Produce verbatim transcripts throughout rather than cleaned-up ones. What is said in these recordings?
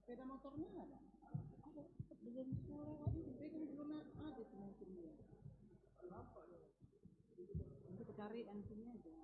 Sepeda motornya ada. Ada. Belum sore tadi dipegang, belum ada, cuma itu dia. Kita cari antinya aja.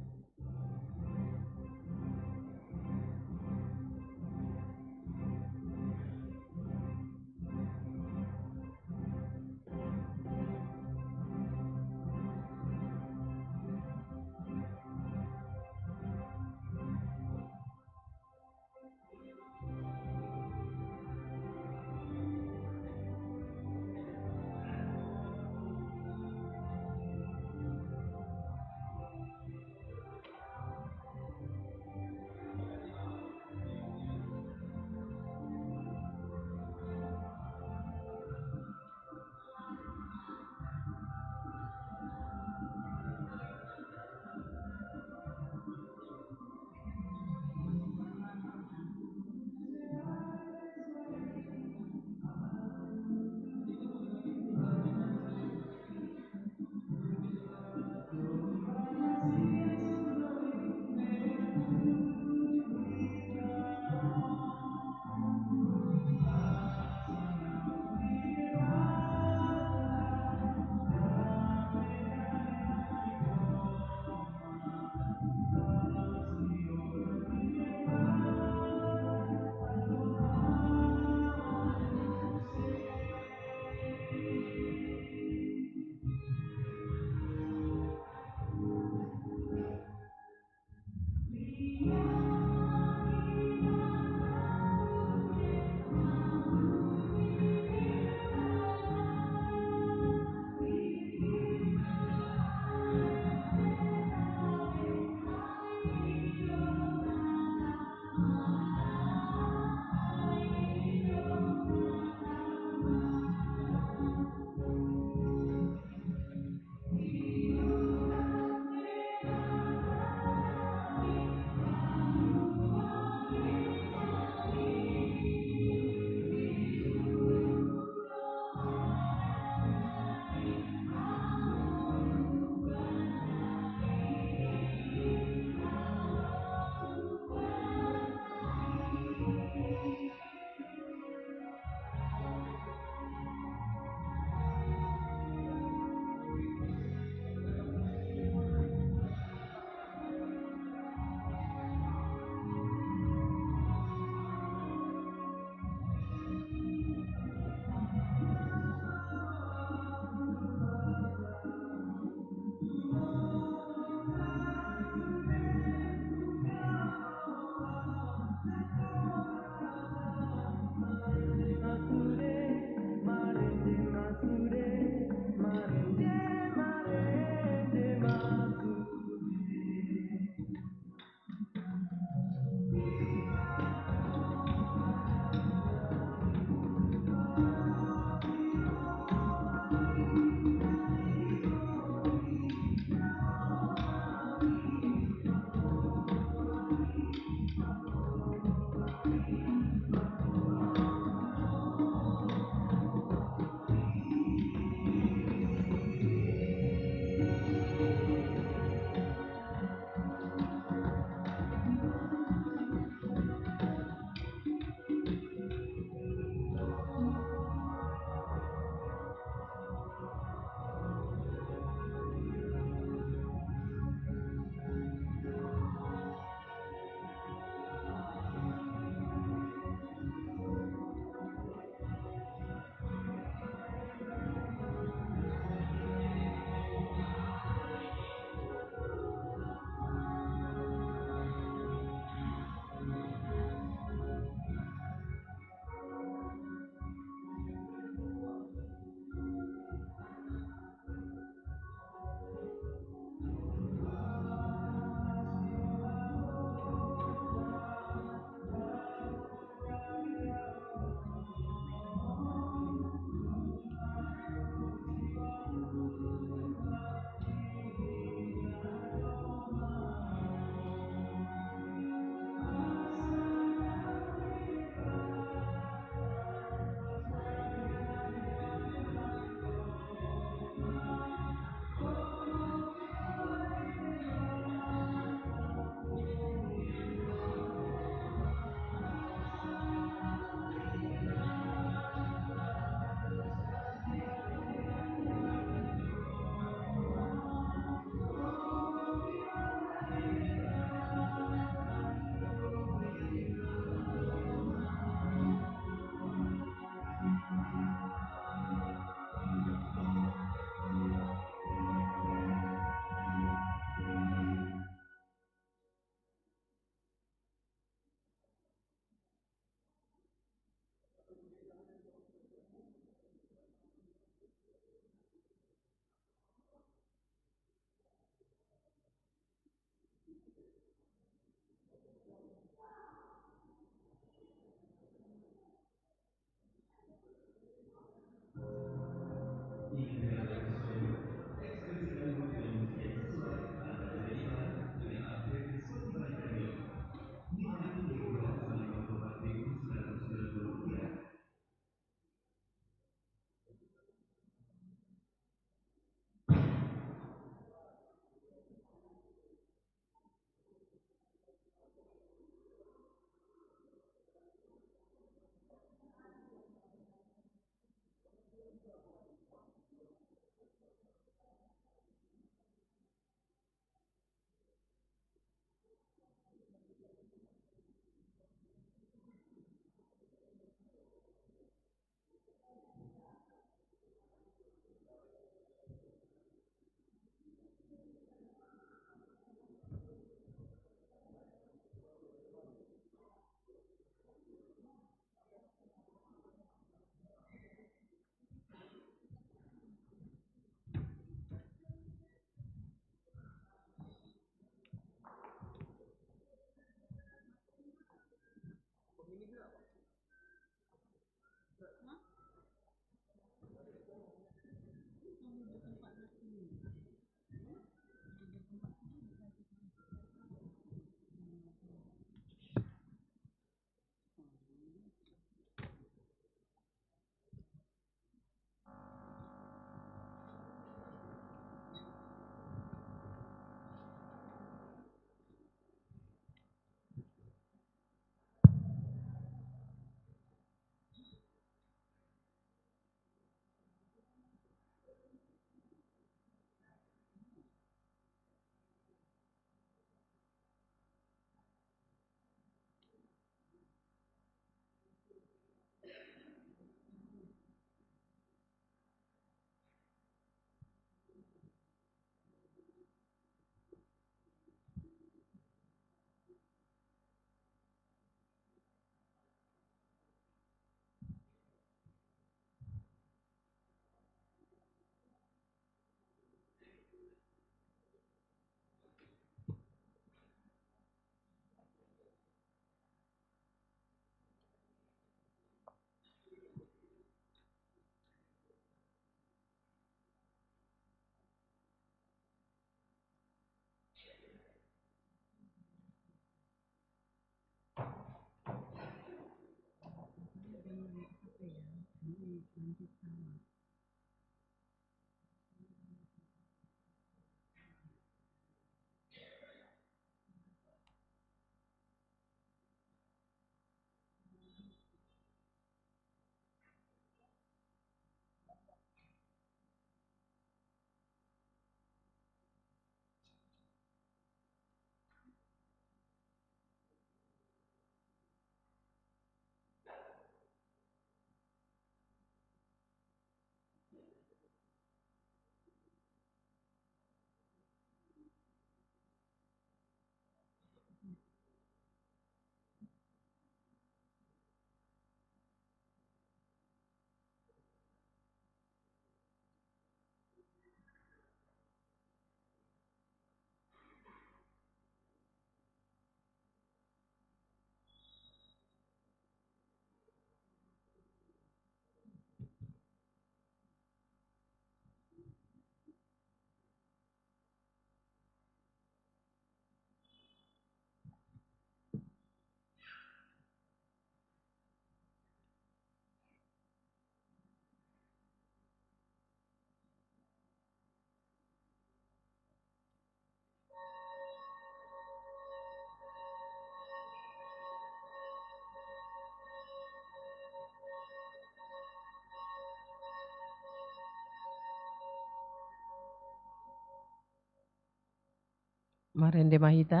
Marende ma hita.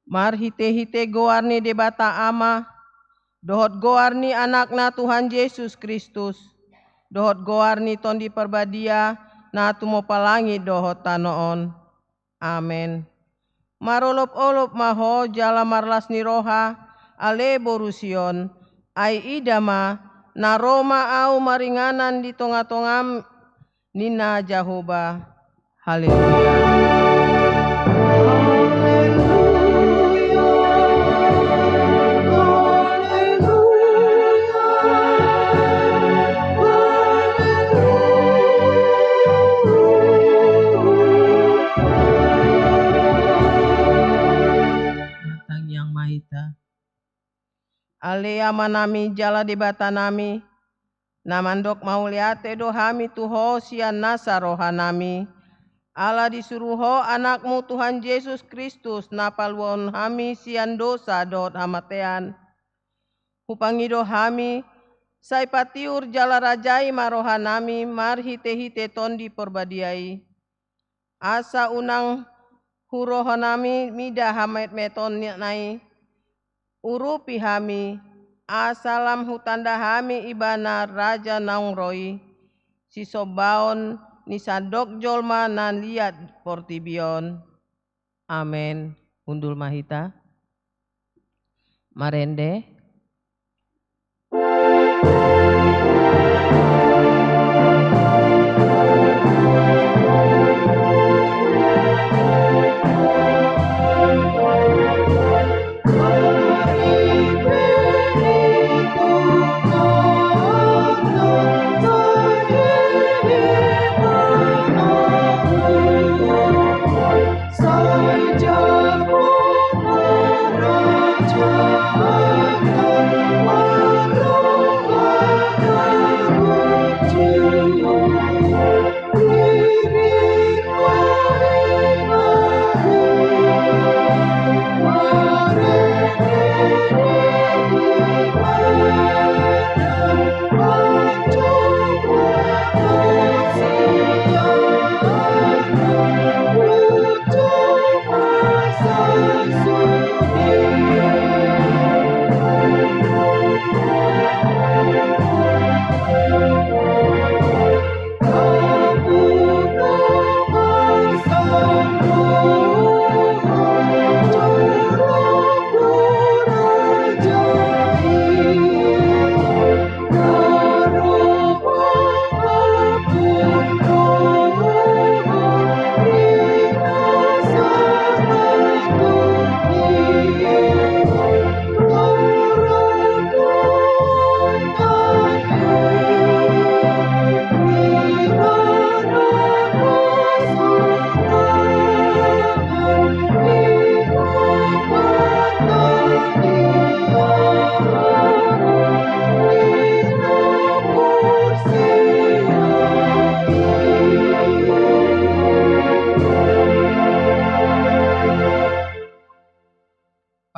Marhite-hite goar ni Debata Ama, dohot goar ni Anakna Tuhan Jesus Kristus, dohot goar ni Tondi Parbadia, na tumompa langit dohot tano on. Amen. Marolop-olop ma ho jala marlas ni roha, ale boru Sion, ai ida ma, na ro ma ahu maringanan di tonga-tongam, ninna Jahowa. Haleluya. Martangiang ma hita. Ale Amanami jala Debatanami, na mandok mauliate do hami tu Ho sian nasa rohanami, ala disuru Ho Anakmu Tuhan Jesus Kristus na paluahon hami sian dosa dohot hamatean. Hupangido hami, sai patiur jala rajai ma rohanami marhite-hite Tondi Parbadia i. Asa unang hurohanami mida hametmetonna i, urupi hami, asa lam hutanda hami Ibana Raja naung ro i, sisombaon ni sandok jolma na liat portibi on. Amen. Hundul ma hita. Marende.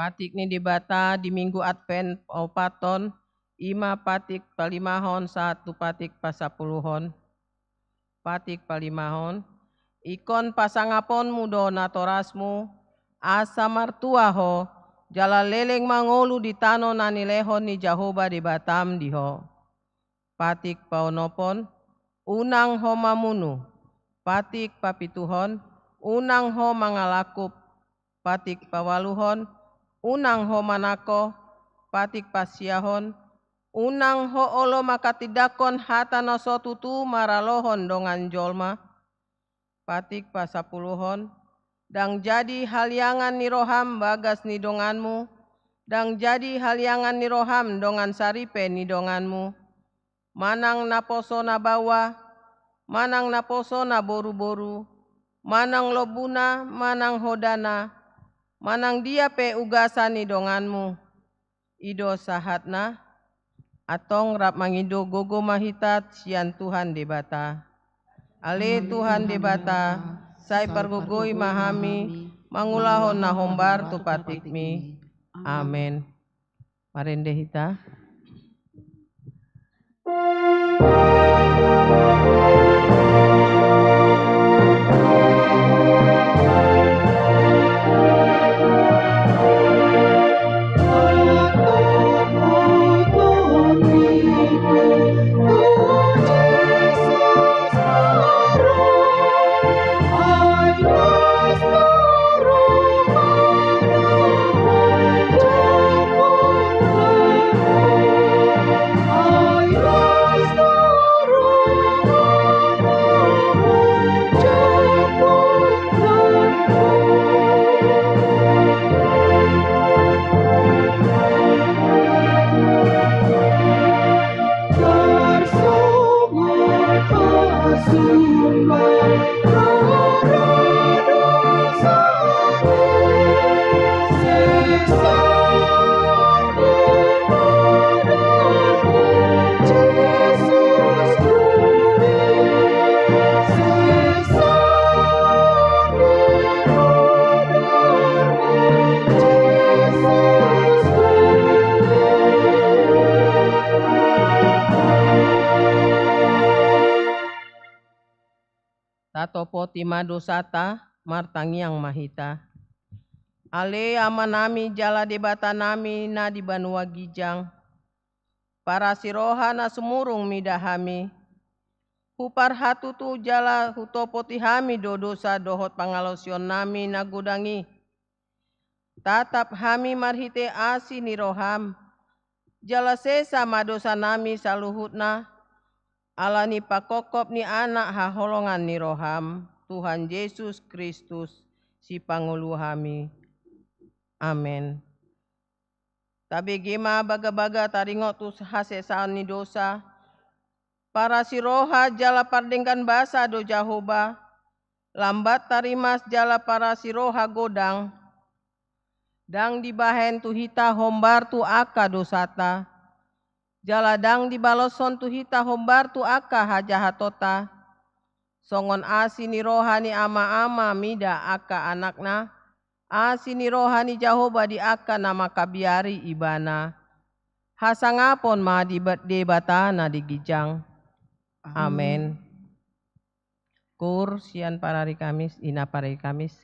Patik ni Debata di Minggu Advent paopathon, i ma patik palimahon sahat tu patik pasapuluhon. Patik palimahon, ingkon pasangaponmu do natorasmu, asa martua ho, jala leleng mangolu di tano na nilehon ni Jahowa Debatam di ho. Patik paonopon, unang ho mamunu. Patik papituhon, unang ho mangalangkup. Patik pawaluhon, unang ho manangko. Patik pasiahon, unang ho olo manghatindanghon hata na so tutu maralohon dongan jolma. Patik pasapuluhon, ndang jadi haliangan ni roham bagas ni donganmu, ndang jadi haliangan ni roham dongan saripe ni donganmu, manang naposo na baoa, manang naposo na boruboru, manang lombuna, manang hodana, manang dia pe ugasan ni donganmu. I do sahatna, antong rap mangido gogo ma hita sian Tuhan Debata. Ale Tuhan Debata, sai pargogoi ma hami, mangulahon na hombar tu patikmi. Amen. Marende hita. Ti ma dosata, martangiang ma hita. Ale Amanami jala Debatanami na di banua ginjang, parasiroha na sumurung mida hami. Huparhatutu jala hutopoti hami do dosa dohot pangalaosionnami na godang i. Tatap hami marhite asi ni roham, jala sesa ma dosanami saluhutna, ala ni pangkophop ni Anak haholongan ni roham, Tuhan Jesus Kristus, Sipangolu hami. Amen. Tabege ma bagabaga taringot tu hasesaon ni dosa. Parasiroha jala pardenggan basa do Jahowa, lambat tarimas jala parasiroha godang. Ndang dibahen tu hita hombar tu angka dosata, jala ndang dibaloshon tu hita hombar tu angka hajahatonta. Songon asi ni roha ni ama-ama mida angka anakna, asi ni roha ni Jahowa di angka na mangkabiari ibana. Hasangapon ma di ba-, Debata na di ginjang. Amen. Amen. Koor sian Parari Kamis, Ina Parari Kamis.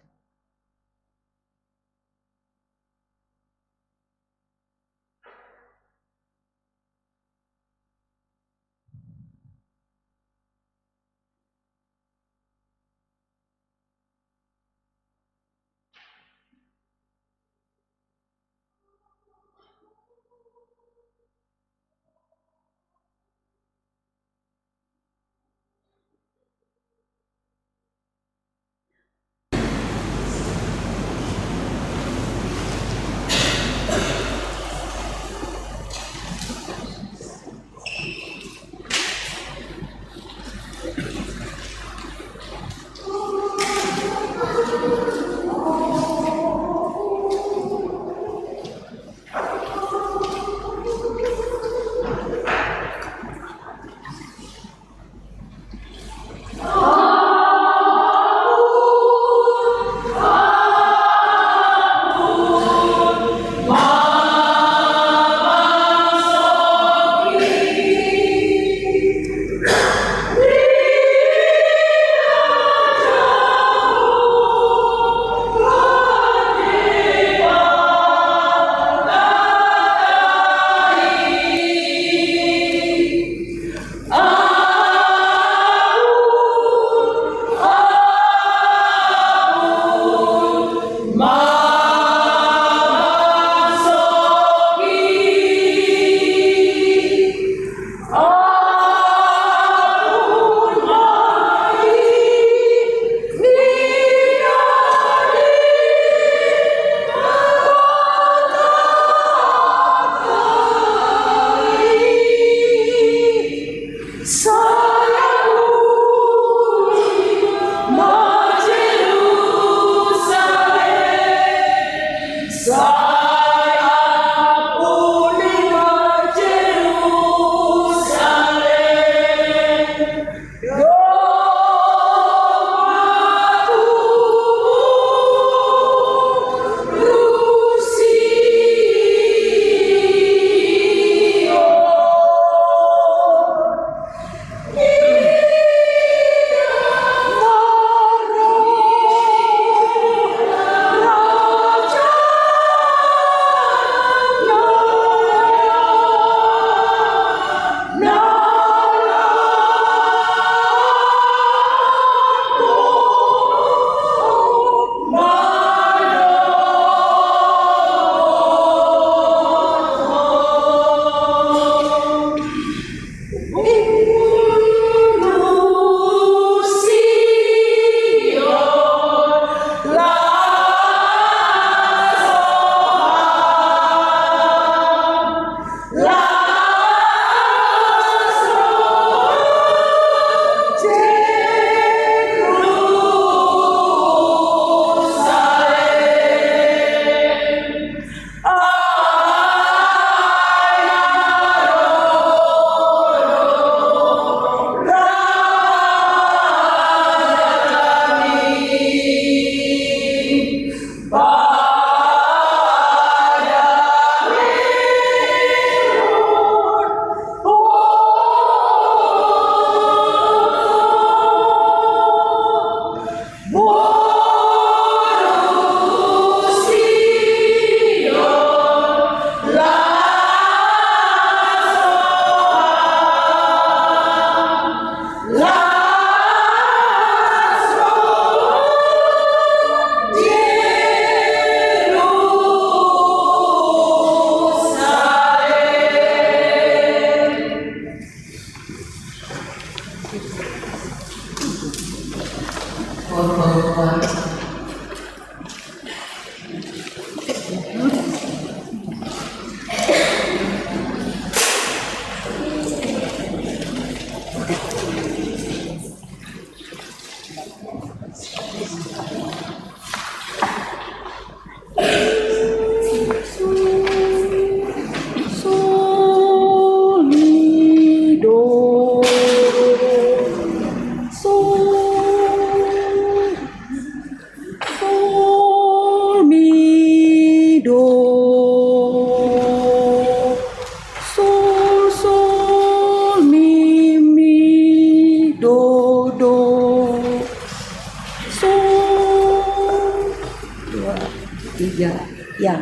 Ya.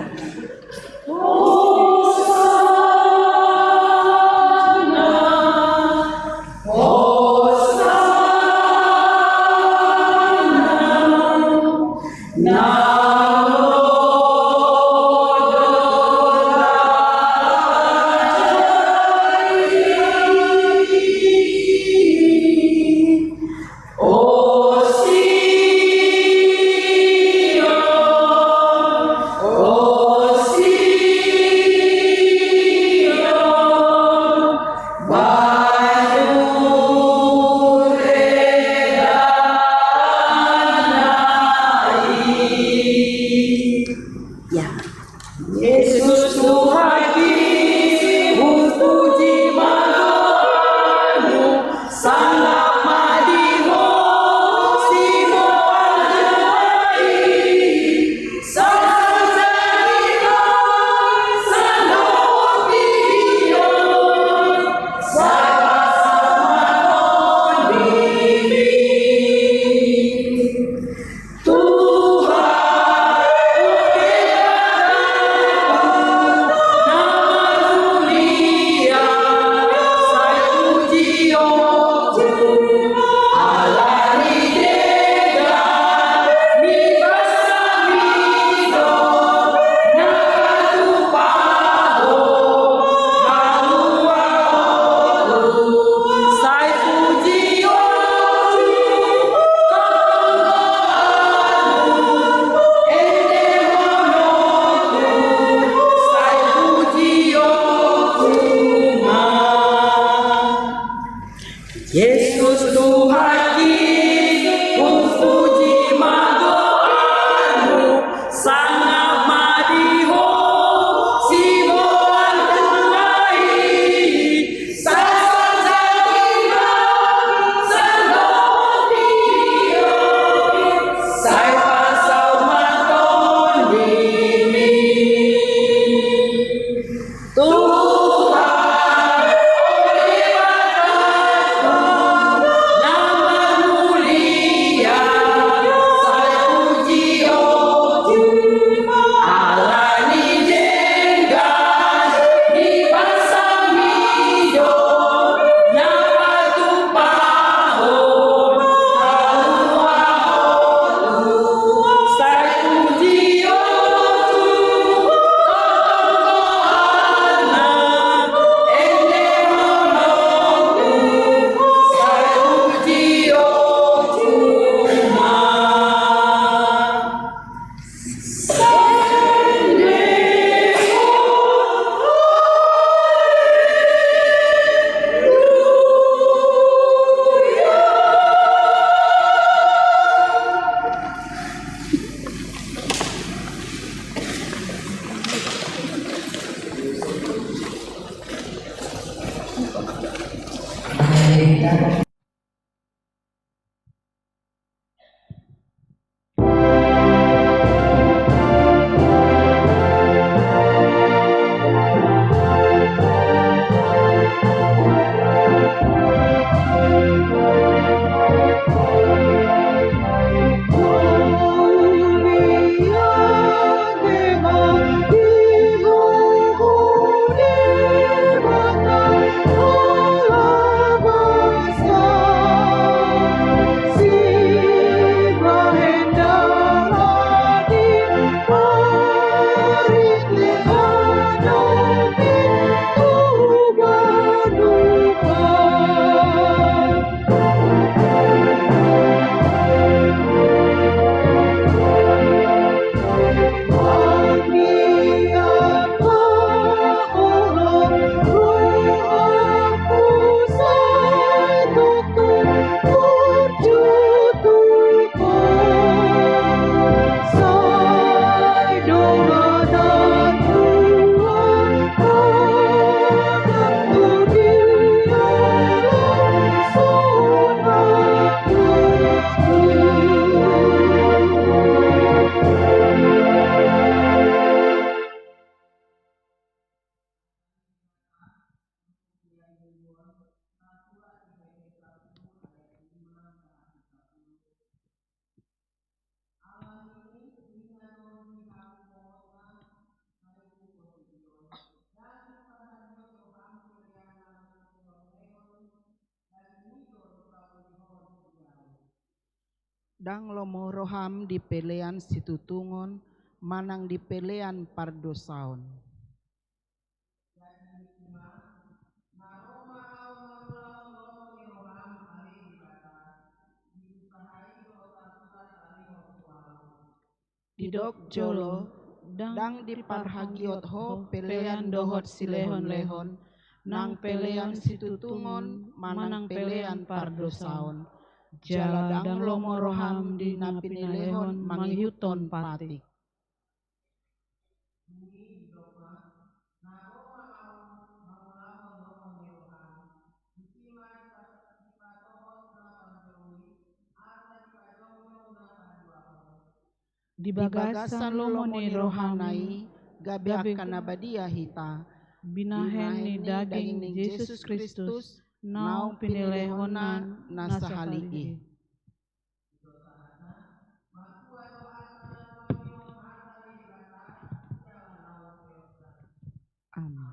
Ya. Jesus Tuhanki, hupuji ma goarmu, sangap ma di Ho, siboan Tuhan i, sahat-sahat i ma, sangap ma di Ho, sahat-sahat ma di Ho. Tuhan, Ho Debata na marmulia, sai pujionku, ala ni denggan ni basami do, na patupa Ho haluaonku, sai pujionku, tongtong goarmu, endehononku, sai pujionku ma. Jesus Tuhanki, hupuji ma goarmu, sangap ma di Ho, siboan Tuhan i, sahat-sahat i ma, sangap ma di Ho, sai pasaut ma tondimi. Tuhan, Ho Debatangku, na marmulia, sai pujionku, ala ni denggan ni basami do, na patupa Ho haluaonku, sai pujionku, tongtong goarna, endehononku, sai pujionku ma. Ndang lomo roham di pelean situtungon manang di pelean pardosaon. Didok jolo, ndang diparhagiot ho pelean dohot silehonlehon, nang pelean situtungon manang pelean pardosaon. Jala ndang lomo roham di na pinelehon mangihuthon patik. Di bagasan lomo ni rohana i, gabe angka na badia hita, binahen ni daging ni Jesus Kristus, naung pinelehonna na sahali i. Amin.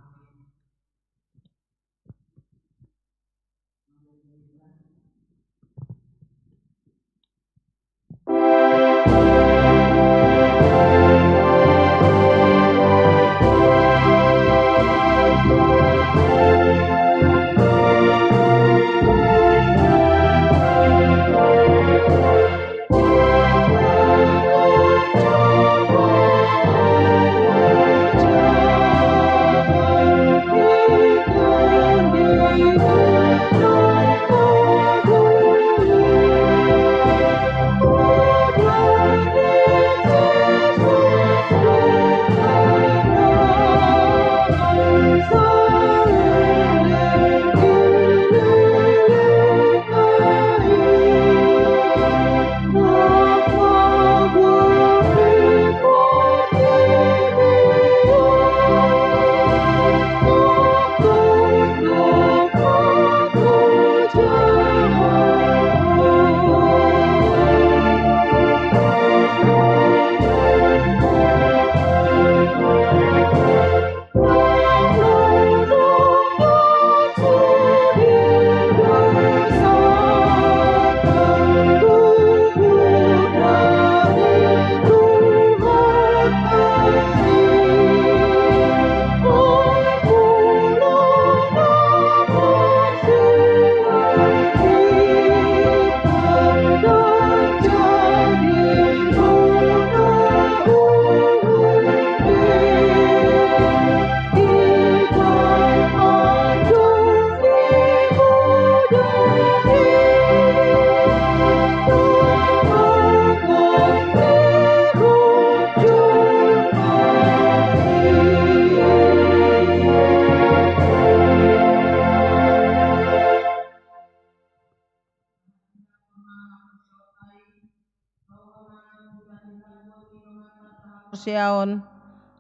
Porseaon,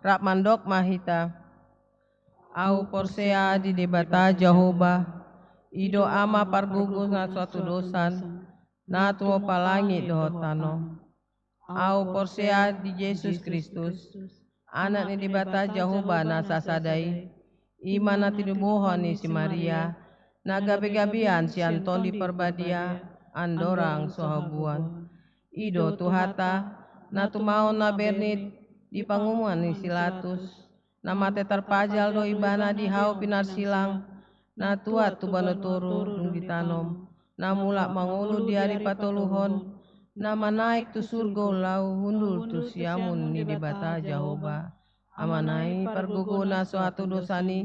rap mandok ma hita. Ahu porsea di Debata Jahowa, i do Ama pargogo na so hatudosan, na tumompa langit dohot tano. Ahu porsea di Jesus Kristus, Anak ni Debata Jahowa na sasada i, i ma na tinubuhon ni si Maria, na gabegabean sian Tondi Parbadia, andorang so habuan. I do Tuhanta, na tumaon na bernit di panguhuman ni si Latus, na mate tarpajal do Ibana di hau pinarsilang, na tuat tu banua toru dung ditanom, na mulak mangolu di ari patoluhon, na manaek tu surgo laho hundul tu siamun ni Debata Jahowa, Amana i pargogo na so hatudosan i,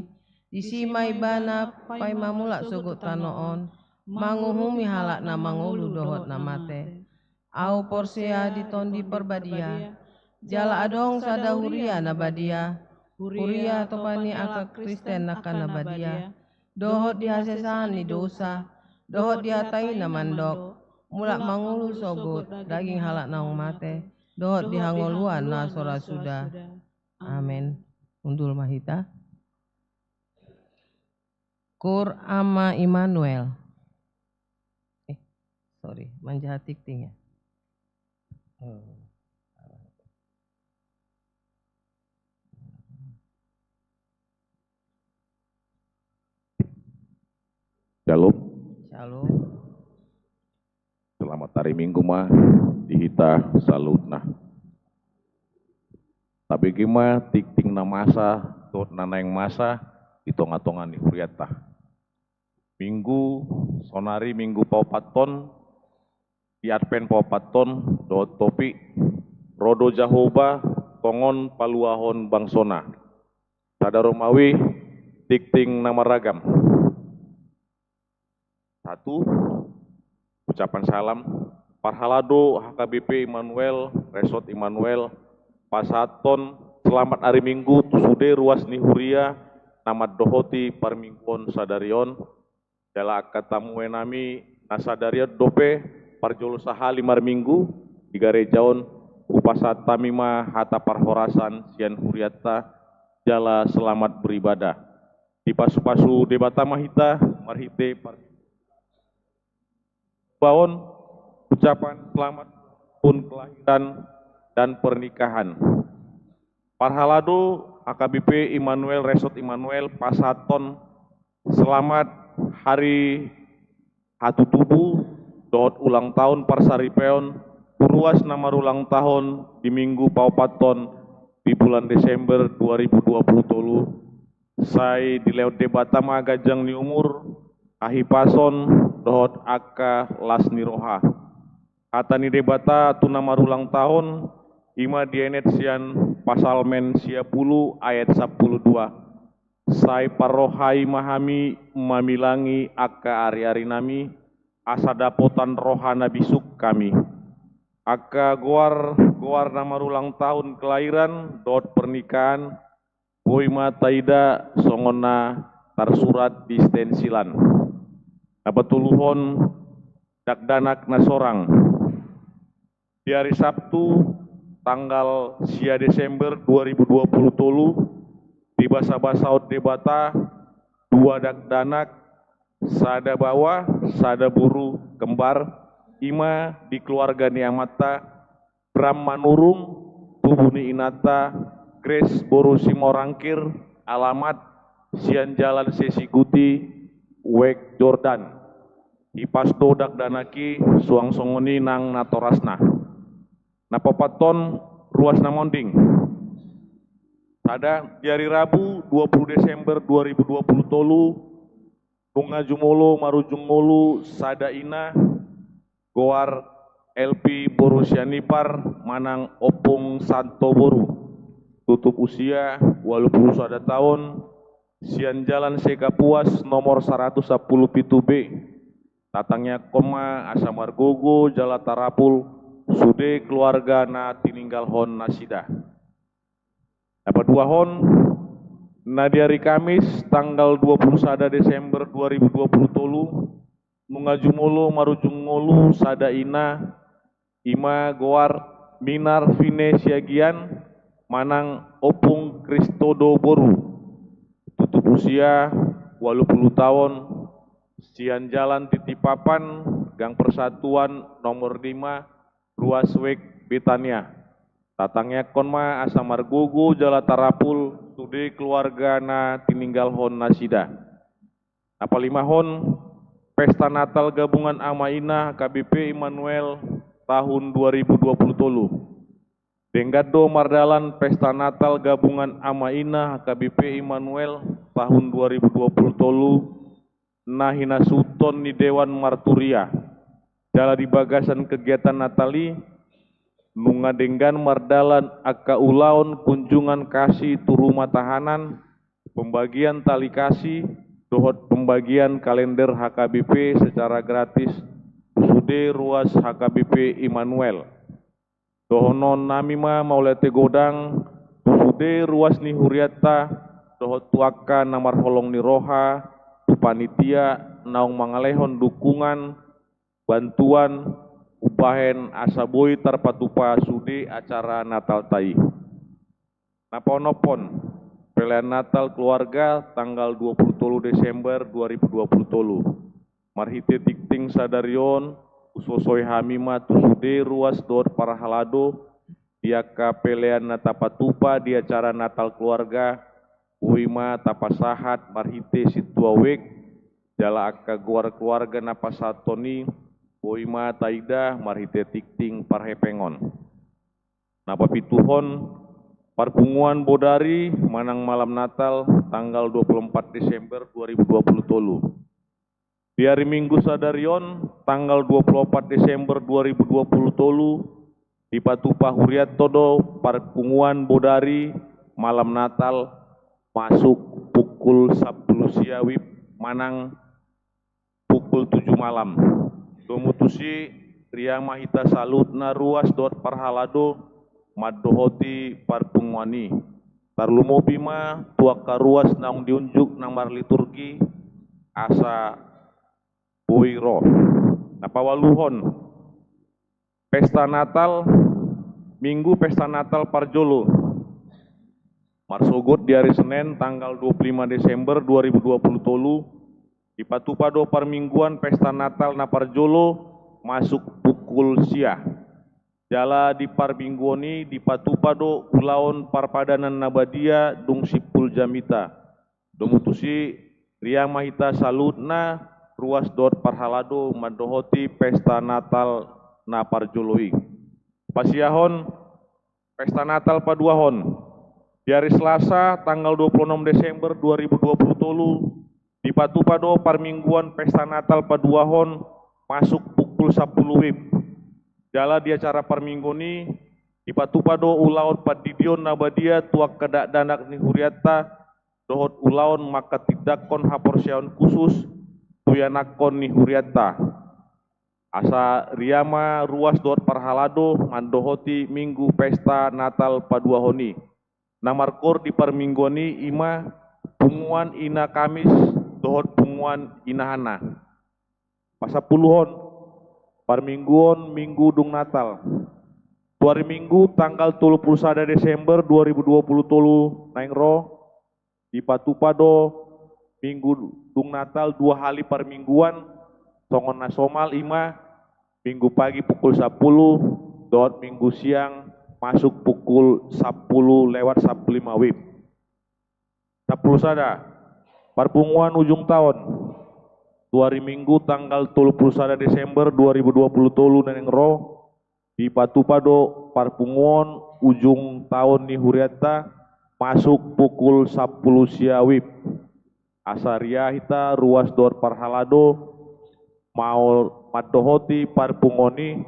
disi ma Ibana paima mulak sogot tano on, manguhumi halak na mangolu dohot na mate. Ahu porsea di Tondi Parbadia, jala adong sada huria na badia, huria tompa ni angka Kristen angka na badia, dohot di hasesaan ni dosa, dohot di hata i na mandok, mulak mangolu sogot daging halak naung mate, dohot di hangoluan na so ra suda. Amen. Hundul ma hita. Cur Anima Immanuel. Eh, sorry, manjaha tingting ya. Oh. Shalom. Shalom. Selamat Ari Minggu ma di hita saluhutna. Tabege ma tingting na masa dohot na naeng masa di tongatonga ni hurianta. Minggu, saonari Minggu paopathon di Advent paopathon, dohot topik: Ro do Jahowa, tongon paluahon bangsoNa. Sada Romawi, tingting na maragam. Satu, ucapan salam. Parhalado H K B P Immanuel, Resort Immanuel, pasahathon selamat ari Minggu tu sude ruas ni huria na mandohoti parmingguon sadari on. Jala angka tamuenami na sadari on dope parjolo sahali marminggu di gareja on, hupasahat hami ma hata parhorasan sian hurianta, jala selamat beribadah. Dipasupasu Debata ma hita marhite par- baon ucapan selamat tahun kelahiran dan pernikahan. Parhalado H K B P Immanuel, Resort Immanuel, pasahathon selamat hari hatutubu dohot ulang tahun parsaripeon tu ruas na marulang tahun di Minggu paopathon di bulan Desember dua ribu dua puluh tolu. Sai dilehon Debata ma ganjang ni umur, hahipason dohot angka las ni roha. Hata ni Debata tu na marulang tahun, i ma dienet sian Psalmen sia pulu ayat sampulu dua: Sai parrohai ma hami mamilangi angka ariarinami, asa dapotan roha na bisuk hami. Angka goar, goar na marulang tahun kelahiran dohot pernikahan boi ma taida songon na tarsurat di stensilan. Na patoluhon, dakdanak na sorang. Di ari Sabtu tanggal sia Desember dua ribu dua puluh tolu, dibasabasahon Debata dua dakdanak, sada baoa, sada boru kembar, i ma di keluarga ni amanta Bram Manurung, tubu ni inanta Grace boru Simorangkir, alamat sian Jalan Sesiguti, Wek Jordan. Hipas do dakdanak i, suang songon i nang natorasna. Na paopathon, ruas na monding. Sada, di ari Rabu dua puluh Desember dua ribu dua puluh tolu, nunga jumolo marujung ngolu sada ina, goar Elvi boru Sianipar manang Ompung Santo boru, tutup usia ualu pulu sada taon, sian Jalan Segapuas nomor saratus sampulu pitu B. Tatangiangkon ma asa margogo jala tarapul sude keluarga na tininggalhon nasida. Na paduahon, na di ari Kamis tanggal dua pulu sada Desember dua ribu dua pulu tolu, nunga jumolo marujung ngolu sada ina, i ma goar Minar Vine Siagian manang Ompung Kristodo boru, tutup usia ualu pulu taon, sian Jalan Titipapan, Gang Persatuan nomor lima, ruas Wek Betania. Tatangiangkon ma asa margogo jala tarapul sude keluarga na tininggalhon nasida. Na palimahon, pesta Natal gabungan ama ina H K B P Immanuel tahun dua ribu dua pulu tolu. Denggan do mardalan pesta Natal gabungan ama ina H K B P Immanuel tahun dua ribu dua pulu tolu, na hinasuhuthon ni Dewan Marturia. Jala di bagasan kegiatan Natal i, nunga denggan mardalan angka ulaon kunjungan kasih tu rumah tahanan, pembagian tali kasih, dohot pembagian kalender H K B P secara gratis tu sude ruas H K B P Immanuel. Dohononnami ma mauliate godang tu sude ruas ni hurianta, dohot tu angka na marholong ni roha, tu panitia naung mangalehon dukungan, bantuan, umbahen asa boi tarpatupa sude acara Natalta i. Na paonomhon, pelean Natal keluarga tanggal dua pulu tolu Desember dua ribu dua pulu tolu. Marhite tingting sadari on, husosoi hami ma tu sude ruas dohot parhalado, di angka pelean na tapatupa di acara Natal keluarga, boi ma tapasahat marhite sintua wek, jala angka goar keluarga na pasahathon i, Boi ma taida marhite tingting parhepengon. Na papituhon, parpunguan bodari manang malam Natal tanggal dua puluh empat Desember dua ribu dua puluh tolu. Di ari Minggu sadari on, tanggal dua puluh empat Desember dua ribu dua puluh tolu, dipatupa hurianta do parpunguan bodari malam Natal masuk pukul sampulu sia wib manang pukul tujuh malam. Domu tusi, riang ma hita saluhutna ruas dohot parhalado mandohoti parpunguan i. Tarlumobi ma tu angka ruas naung diunjuk na marliturgi asa boi ro. Na paualuhon, pesta Natal, Minggu pesta Natal parjolo. Marsogot di ari Senen tanggal dua puluh lima Desember dua ribu dua puluh tolu, dipatupa do parmingguan pesta Natal na parjolo masuk pukul sia. Jala di parmingguon i dipatupa do ulaon parpadanan na badia dung simpul jamita. Domu tusi, riang ma hita saluhutna ruas dohot parhalado mandohoti pesta Natal na parjolo i. Pasiahon, pesta Natal paduahon. Di ari Selasa tanggal dua puluh enam Desember dua ribu dua puluh tolu, dipatupa do parmingguan pesta Natal paduahon masuk pukul sampulu wib. Jala di acara parmingguon i dipatupa do ulaon pandidion na badia tu angka dakdanak ni hurianta dohot ulaon manghatindanghon haporseaon khusus tu ianakhon ni hurianta. Asa riang ma ruas dohot parhalado mandohoti Minggu pesta Natal paduahon i. Na markoor di parmingguon i ima punguan Ina Kamis dohot punguan Ina Hana. Pasampuluhon, parmingguon Minggu dung Natal. Tu ari Minggu tanggal tolu puluh sada Desember dua ribu dua puluh tolu naeng ro, dipatupa do Minggu dung Natal dua hali parmingguan, songon na somal ima Minggu pagi pukul sampulu dohot Minggu siang masuk pukul sampulu lewat sampulu lima wib. Sampulu sada, parpunguan ujung taon. Tu ari Minggu tanggal tolu puluh sada Desember dua ribu dua puluh tolu naeng ro, dipatupa do parpunguan ujung taon ni hurianta masuk pukul sampulu sia wib. Asa riang hita ruas dohot parhalado mau mandohoti parpunguan i,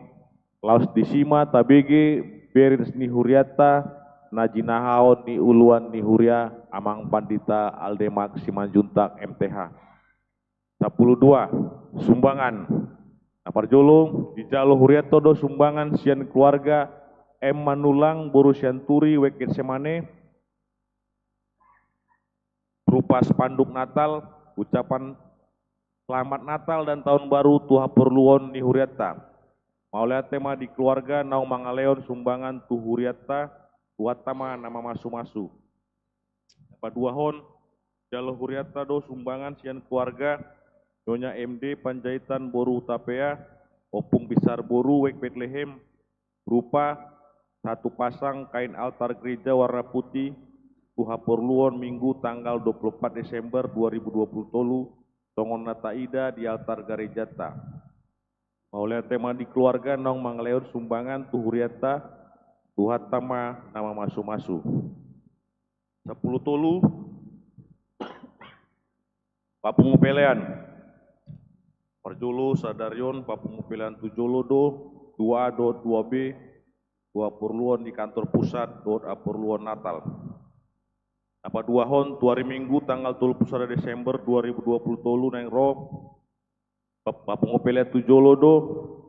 laos disi ma tabege bere ni hurianta na jinahahon ni uluan ni huria Amang Pandita Aldemak Simanjuntak M T H. Sampulu dua, sumbangan. Na parjolo, dijalo hurianta do sumbangan sian keluarga M Manulang boru Sianturi Wek Getsemane, berupa spanduk Natal, ucapan selamat Natal dan tahun baru tu haporluon ni hurianta. Mauliate ma di keluarga naung mangalehon sumbangan tu hurianta, Tuhanta ma na mamasu-masu. Paduahon, jalo hurianta do sumbangan sian keluarga Nyonya M D Panjaitan boru Hutapea, Ompung Besar boru Wek Betlehem, berupa satu pasang kain altar gereja warna putih tu haporluon Minggu tanggal dua puluh empat Desember dua ribu dua puluh tolu, songon na taida di altar garejanta. Mauliate ma di keluarga naung mangalehon sumbangan tu hurianta, Tuhanta ma na mamasu-masu. Sampulu tolu, papungu pelean. Parjolo sadari on papungu pelean tu jolo do, dua A dohot dua B, tu haporluon di kantor pusat dohot haporluon Natal. Na paduahon, tu ari Minggu tanggal tolu puluh sada Desember dua ribu dua puluh tolu naeng ro, papungu pelean tu jolo do,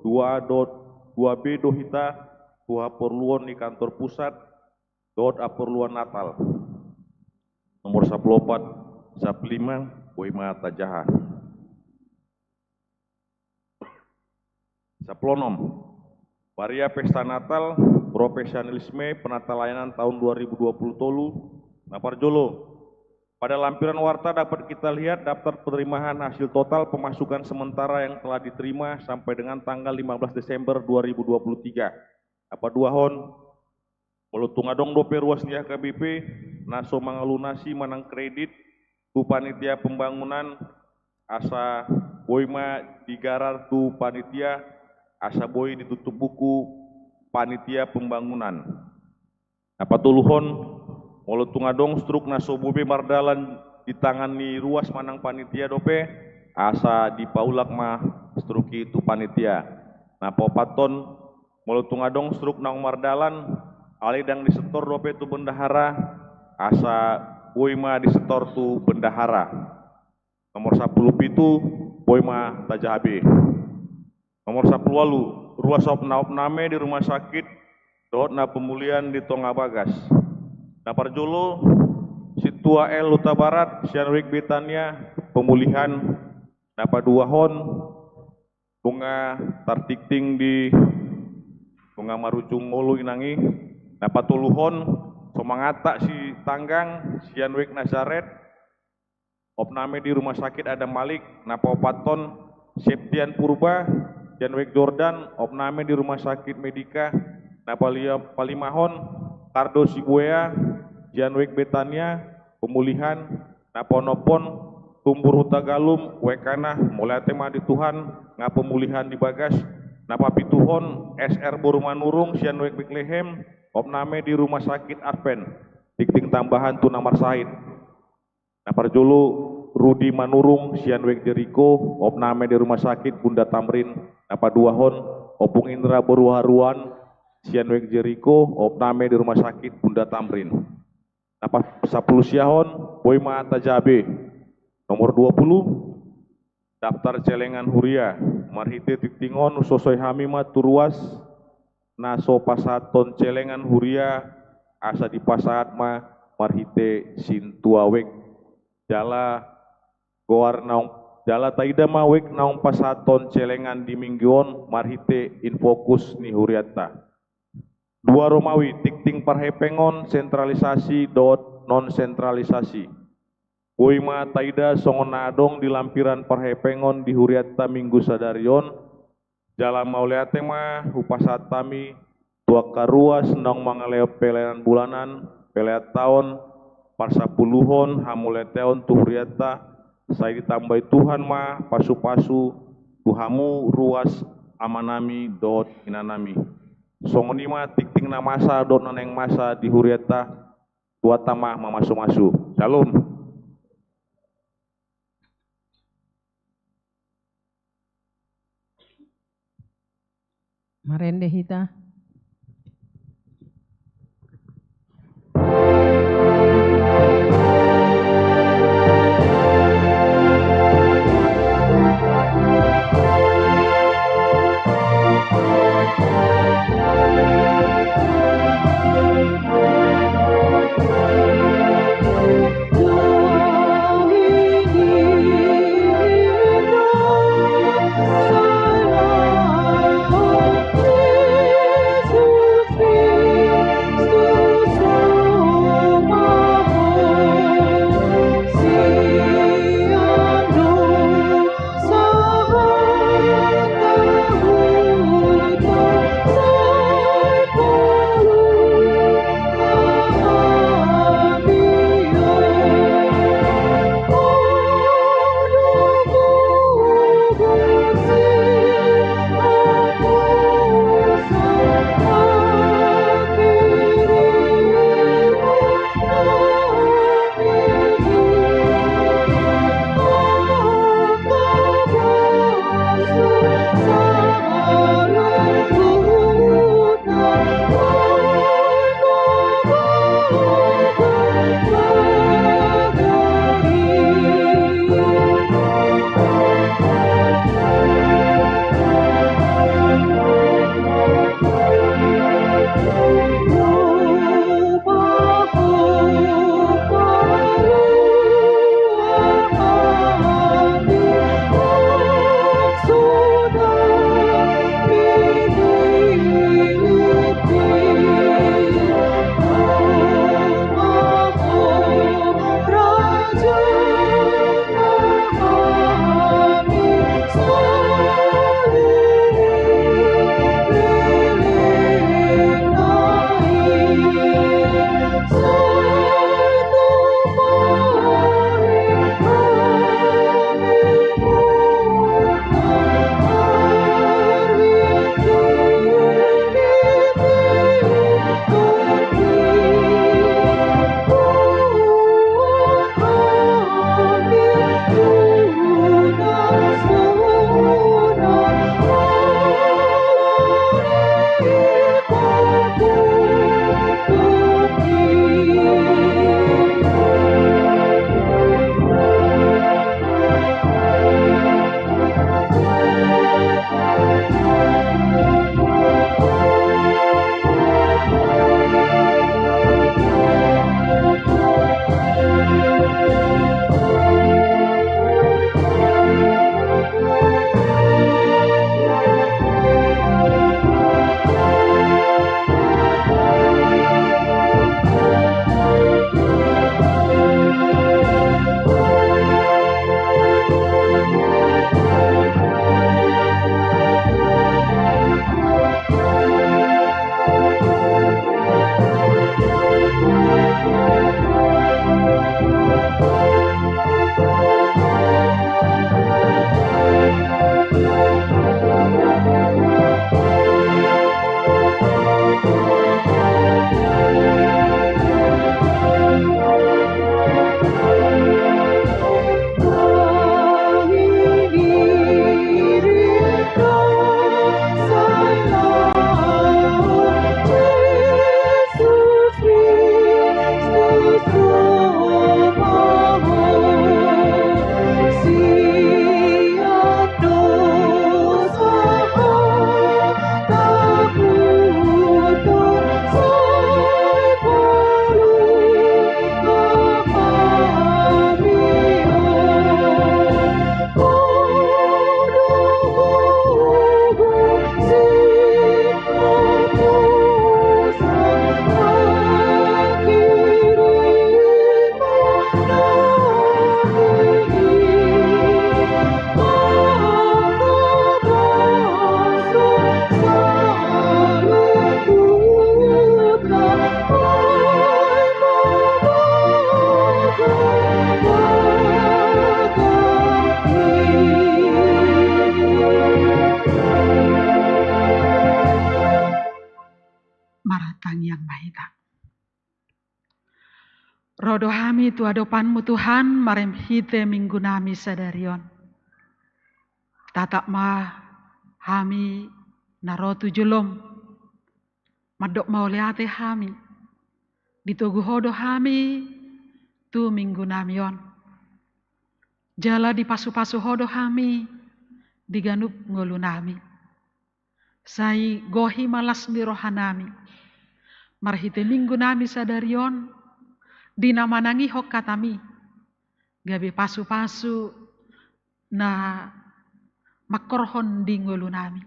dua A dohot dua B do hita, tu haporluon ni kantor pusat dohot haporluon Natal. Nomor sampulu opat, sampulu lima, boi ma tajaha. Sampulu onom, barian pesta Natal, profesionalisme penata layanan tahun dua ribu dua puluh tolu. Na parjolo, pada lampiran warta dapat kita lihat daftar penerimaan hasil total pemasukan sementara yang telah diterima sampai dengan tanggal lima belas Desember dua ribu dua puluh tiga. Na paduahon, molo tung adong dope ruas ni H K B P na so mangalunasi manang kredit tu panitia pembangunan, asa boi ma digarar tu panitia asa boi ditutup buku panitia pembangunan. Na patoluhon, molo tung adong struk na so boi be mardalan di tangan ni ruas manang panitia dope, asa dipaulak ma struk i tu panitia. Na paopathon, molo tung adong struk naung mardalan, alai ndang disetor dope tu bendahara, asa boi ma disetor tu bendahara. Nomor sampulu pitu, boi ma tajaha be. Nomor sampulu ualu, ruas opname di rumah sakit dohot na pemulihan di tonga bagas. Na parjolo, Sintua L Hutabarat sian Wijk Betania, pemulihan. Na paduahon, nunga tartingting di nunga marujung ngolu inang i. Na patoluhon, Somangata Sitanggang sian Wijk Nazaret, opname di Rumah Sakit Adam Malik. Na paopathon, Septian Purba sian Wijk Jordan, opname di Rumah Sakit Medika. Na palia-, palimahon, Kardo Sibuea sian Wijk Betania, pemulihan. Na paonomhon, Tumbur Hutagalung, W K na, mauliate ma di Tuhan, nga pemulihan di bagas. Na papituhon, S R boru Manurung sian Wijk Betlehem, opname di Rumah Sakit Advent, tingting tambahan tu na marsahit. Na parjolo, Rudi Manurung sian Wijk Jeriko, opname di Rumah Sakit Bunda Tamrin. Na paduahon, Ompung Indra boru Haruan sian Wijk Jeriko, opname di Rumah Sakit Bunda Tamrin. Na pa-, sampulu siahon, boi ma tajaha be. Nomor dua puluh, daftar celengan huria. Marhite tingting on husosoi hami ma tu ruas na so pasahathon celengan huria, asa dipasahat ma marhite sintua wijk. Jala goar naung, jala taida ma wijk naung pasahathon celengan di minggu on marhite infokus ni hurianta. Dua Romawi, tingting parhepengon sentralisasi dohot non sentralisasi. Boi ma taida songon na adong di lampiran parhepengon di hurianta minggu sadari on, jala mauliate ma hupasahat hami tu angka ruas naung mangalehon pelayanan bulanan, pelayanan taon, parsampuluhon, hamauliateon tu hurianta, sai ditambai Tuhan ma pasupasu tu hamu ruas amanami dohot inanami. Songon i ma tingting na masa dohot na naeng masa di hurianta, Tuhanta ma mamasumasu. Syalom. Marende hita. Tangiang ma hita. Ro do hami tu adopanMu Tuhan, marhite Minggu nami sadari on. Tatap ma hami na ro tu joloM, mandok mauliate hami, ditogu Ho do hami tu Minggu nami on. Jala dipasupasu Ho do hami di ganup ngolu nami. Sai gohi ma las ni roha nami, marhite Minggu nami sadari on, di na manangihon hataMi, gabe pasupasu na mangkorhon di ngolu nami.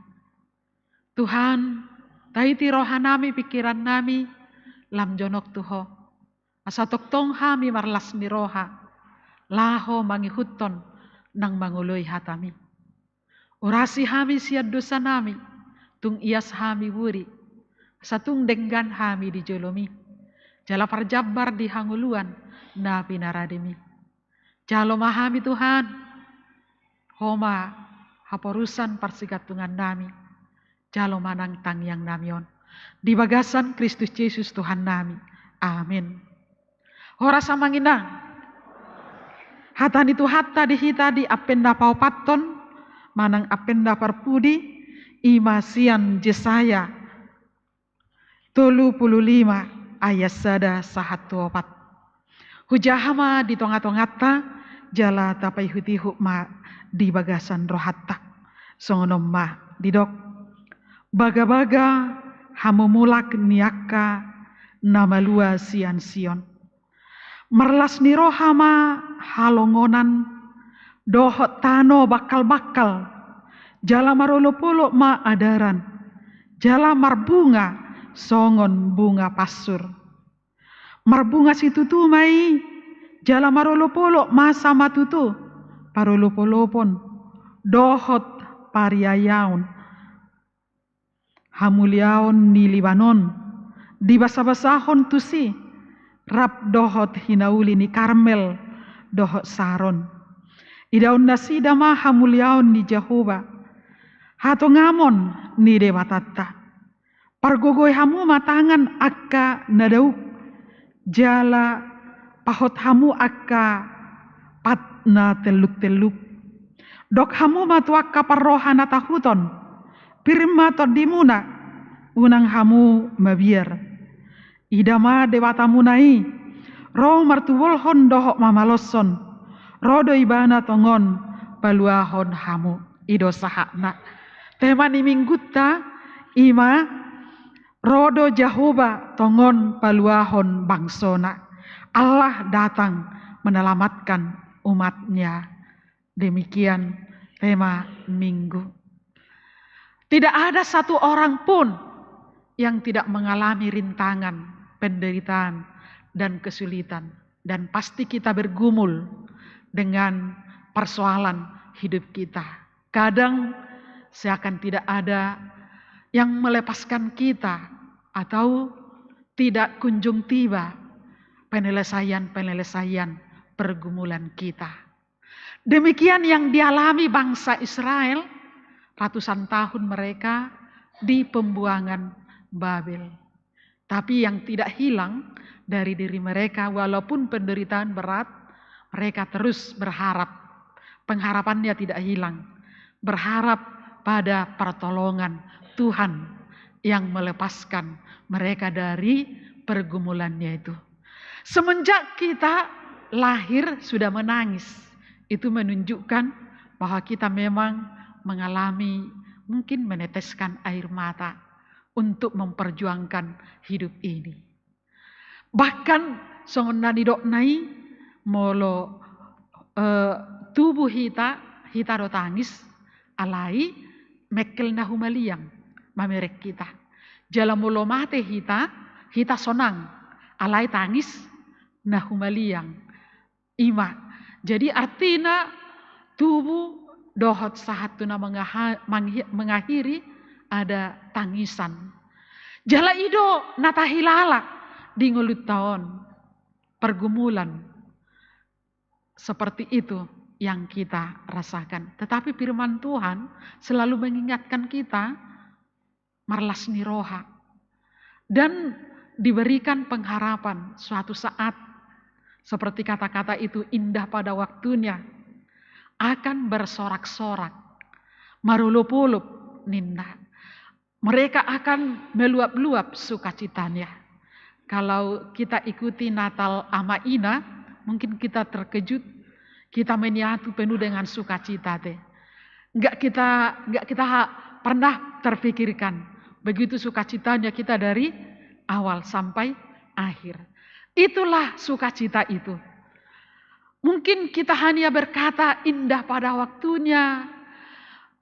Tuhan, taiti roha nami, pingkiran nami, lam jonok tu Ho. Asa tongtong hami marlas ni roha, laho mangihuthon nang mangoloi hataMi. Urasi hami sian dosa nami, tung ias hami buri, asa tung denggan hami di joloMi, jala parjambar di hangoluan na pinarademi. Jalo ma hami Tuhan, Ho ma haporusan parsigantungan nami, jalo ma nang tangiang nami on. Di bagasan Kristus Jesus Tuhan nami. Amin. Horas amang inang. Hata ni Tuhanta di hita di ampen na paopathon, manang ampen na parpudi, i ma sian Jesaya tolu pulu lima ayat sada sahat tu opat. Hujaha ma di tonga-tonganta, jala tapaihut-ihut ma di bagasan rohanta. Songon on ma didok: Bagabaga hamumulak ni angka na malua sian Sion. Marlas ni roha ma halongonan dohot tano bangkal-bangkal, jala marolop-olop ma adaran, jala marbunga songon bunga pansur. Marbunga situtu ma i, jala marolop-olop masa ma tutu parolop-olopon dohot pariayaon. Hamuliaon ni Libanon dibasa-basahon tusi, rap dohot hinauli ni Karmel dohot Saron. Idaon nasida ma hamuliaon ni Jahowa, hatongamon ni Debatanta. Pargogoi hamu ma tangan angka na dauk, jala pahot hamu angka pat na telluk-telluk. Dok hamu ma tu angka parroha na tahuton: Pir ma tondimuna, unang hamu mabiar. Ida ma Debatamuna i, ro martubolhon dohot mamaloshon, ro do Ibana tongon paluahon hamu. I do sahatna. Tema ni Minggunta i ma: Ro do Jahowa tongon paluahon bangsoNa. Allah datang menyelamatkan umat-Nya. Demikian tema Minggu. Tidak ada satu orang pun yang tidak mengalami rintangan, penderitaan, dan kesulitan. Dan pasti kita bergumul dengan persoalan hidup kita. Kadang seakan tidak ada yang melepaskan kita atau tidak kunjung tiba penyelesaian-penyelesaian pergumulan kita. Demikian yang dialami bangsa Israel ratusan tahun mereka di pembuangan Babel. Tapi yang tidak hilang dari diri mereka, walaupun penderitaan berat, mereka terus berharap. Pengharapannya tidak hilang. Berharap pada pertolongan Tuhan yang melepaskan mereka dari pergumulannya itu. Semenjak kita lahir sudah menangis, itu menunjukkan bahwa kita memang mengalami, mungkin meneteskan air mata untuk memperjuangkan hidup ini. Bahkan songon na nidokna i, molo, eh, tubu hita, hita do tangis, alai mengkel na humaliang mamereng hita. Jala molo mate hita, hita sonang, alai tangis na humaliang. I ma. Jadi artina tubu dohot sahat tu na mengaha-, manghi-, mengakhiri ada tangisan. Jala i do na tahilala di ngolunta on, pergumulan seperti itu yang kita rasakan. Tetapi firman Tuhan selalu mengingatkan kita, marlas ni roha. Dan diberikan pengharapan suatu saat, seperti kata-kata itu indah pada waktunya, akan bersorak-sorak, marolop-olop ninna. Mereka akan meluap-luap sukacitanya. Kalau kita ikuti Natal Ama Ina, mungkin kita terkejut, kita menyatu penuh dengan sukacita te. Nggak kita, nggak kita ha-, pernah terpikirkan begitu sukacitanya kita dari awal sampai akhir. Itulah sukacita itu. Mungkin kita hanya berkata indah pada waktunya.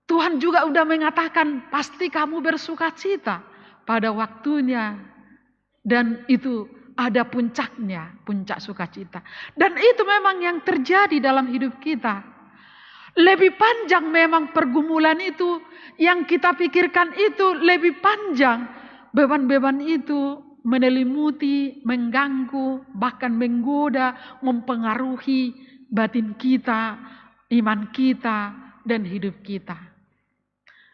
Tuhan juga udah mengatakan, "Pasti kamu bersukacita pada waktunya." Dan itu ada puncaknya, puncak sukacita. Dan itu memang yang terjadi dalam hidup kita. Lebih panjang memang pergumulan itu, yang kita pikirkan itu lebih panjang. Beban-beban itu menelimuti, mengganggu, bahkan menggoda, mempengaruhi batin kita, iman kita, dan hidup kita.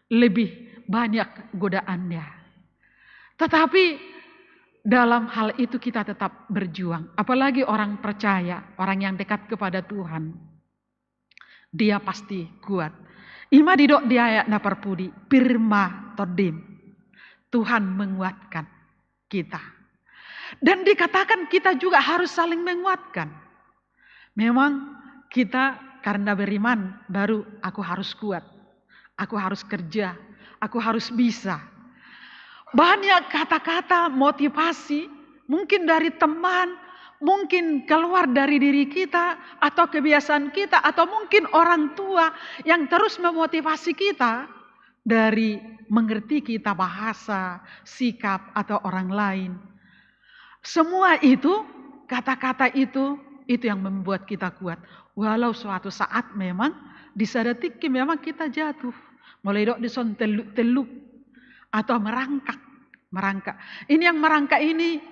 Lebih banyak godaannya. Tetapi dalam hal itu kita tetap berjuang. Apalagi orang percaya, orang yang dekat kepada Tuhan. Dia pasti kuat. I ma didok di ayat na parpudi, pir ma tondim. Tuhan menguatkan kita. Dan dikatakan kita juga harus saling menguatkan. Memang kita karena beriman, baru aku harus kuat, aku harus kerja, aku harus bisa. Banyak kata-kata motivasi, mungkin dari teman, mungkin keluar dari diri kita, atau kebiasaan kita, atau mungkin orang tua yang terus memotivasi kita dari mengerti kita bahasa, sikap, atau orang lain. Semua itu, kata-kata itu, itu yang membuat kita kuat. Walau suatu saat memang, di sada tingki memang kita jatuh. Molo didok dison telluk-telluk. Atau merangkak, merangkak. Ini yang merangkak ini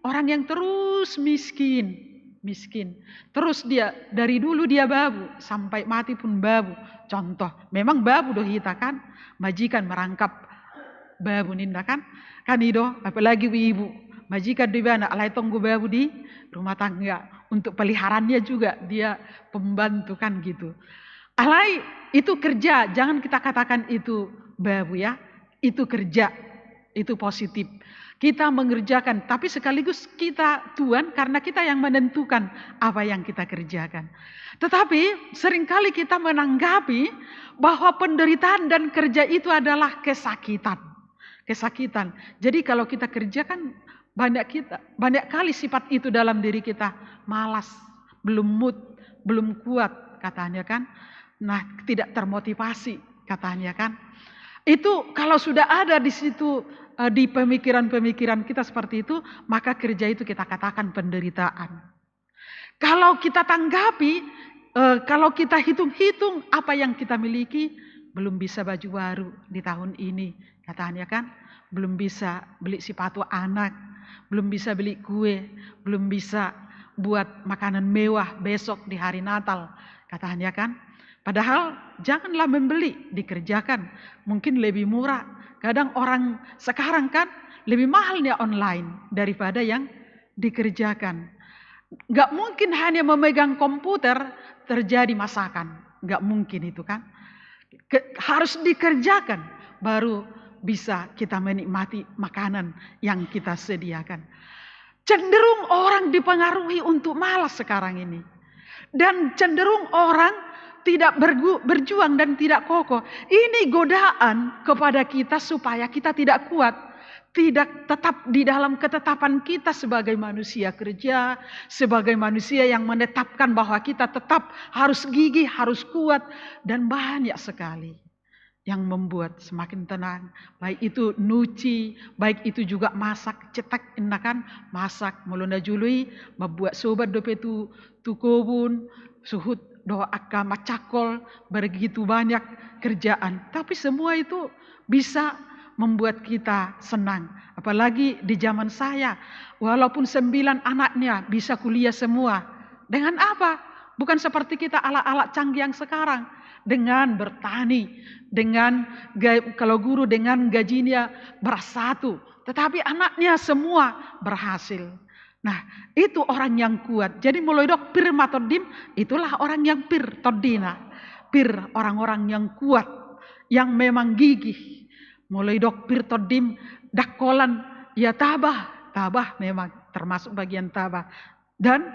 orang yang terus miskin, miskin. Terus dia, dari dulu dia babu, sampai mati pun babu. Contoh, memang babu do hita kan, majikan merangkap babu ninna kan. Kan i do, apalagi ibu, majikan do ibana, alai tong do babu di rumah tangga. Untuk peliharaannya juga dia pembantu kan gitu. Alai itu kerja, jangan kita katakan itu babu ya. Itu kerja, itu positif. Kita mengerjakan, tapi sekaligus kita tuan karena kita yang menentukan apa yang kita kerjakan. Tetapi seringkali kita menanggapi bahwa penderitaan dan kerja itu adalah kesakitan. Kesakitan. Jadi kalau kita kerja kan banyak kita, banyak kali sifat itu dalam diri kita. Malas, belum mood, belum kuat katanya kan. Nah, tidak termotivasi katanya kan. Itu kalau sudah ada di situ, eh, di pemikiran-pemikiran kita seperti itu, maka kerja itu kita katakan penderitaan. Kalau kita tanggapi, eh, kalau kita hitung-hitung apa yang kita miliki, belum bisa baju baru di tahun ini, katanya kan, belum bisa beli sepatu anak, belum bisa beli kue, belum bisa buat makanan mewah besok di hari Natal, katanya kan. Padahal janganlah membeli, dikerjakan. Mungkin lebih murah. Kadang orang sekarang kan lebih mahalnya online daripada yang dikerjakan. Nggak mungkin hanya memegang komputer terjadi masakan. Nggak mungkin itu kan. Ke-, harus dikerjakan baru bisa kita menikmati makanan yang kita sediakan. Cenderung orang dipengaruhi untuk malas sekarang ini. Dan cenderung orang tidak bergu-, berjuang dan tidak kokoh. Ini godaan kepada kita supaya kita tidak kuat, tidak tetap di dalam ketetapan kita sebagai manusia kerja, sebagai manusia yang menetapkan bahwa kita tetap harus gigih, harus kuat, dan banyak sekali yang membuat semakin tenang. Baik itu nuci, baik itu juga masak, cetak inna kan, masak, molo na jolo i, mambuat soban dope tu, tu kobun, suhut dohot angka mancangkol, begitu banyak kerjaan. Tapi semua itu bisa membuat kita senang. Apalagi di zaman saya, walaupun sembilan anaknya bisa kuliah semua. Dengan apa? Bukan seperti kita alat-alat canggih yang sekarang, dengan bertani, dengan ga-, kalau guru dengan gajinya bersatu, tetapi anaknya semua berhasil. Nah, itu orang yang kuat. Jadi molo didok pir ma tondim, itulah orang yang pir tondina. Pir, orang-orang yang kuat, yang memang gigih. Molo didok pir tondim, ndang holan, ya tabah, tabah memang termasuk bagian tabah. Dan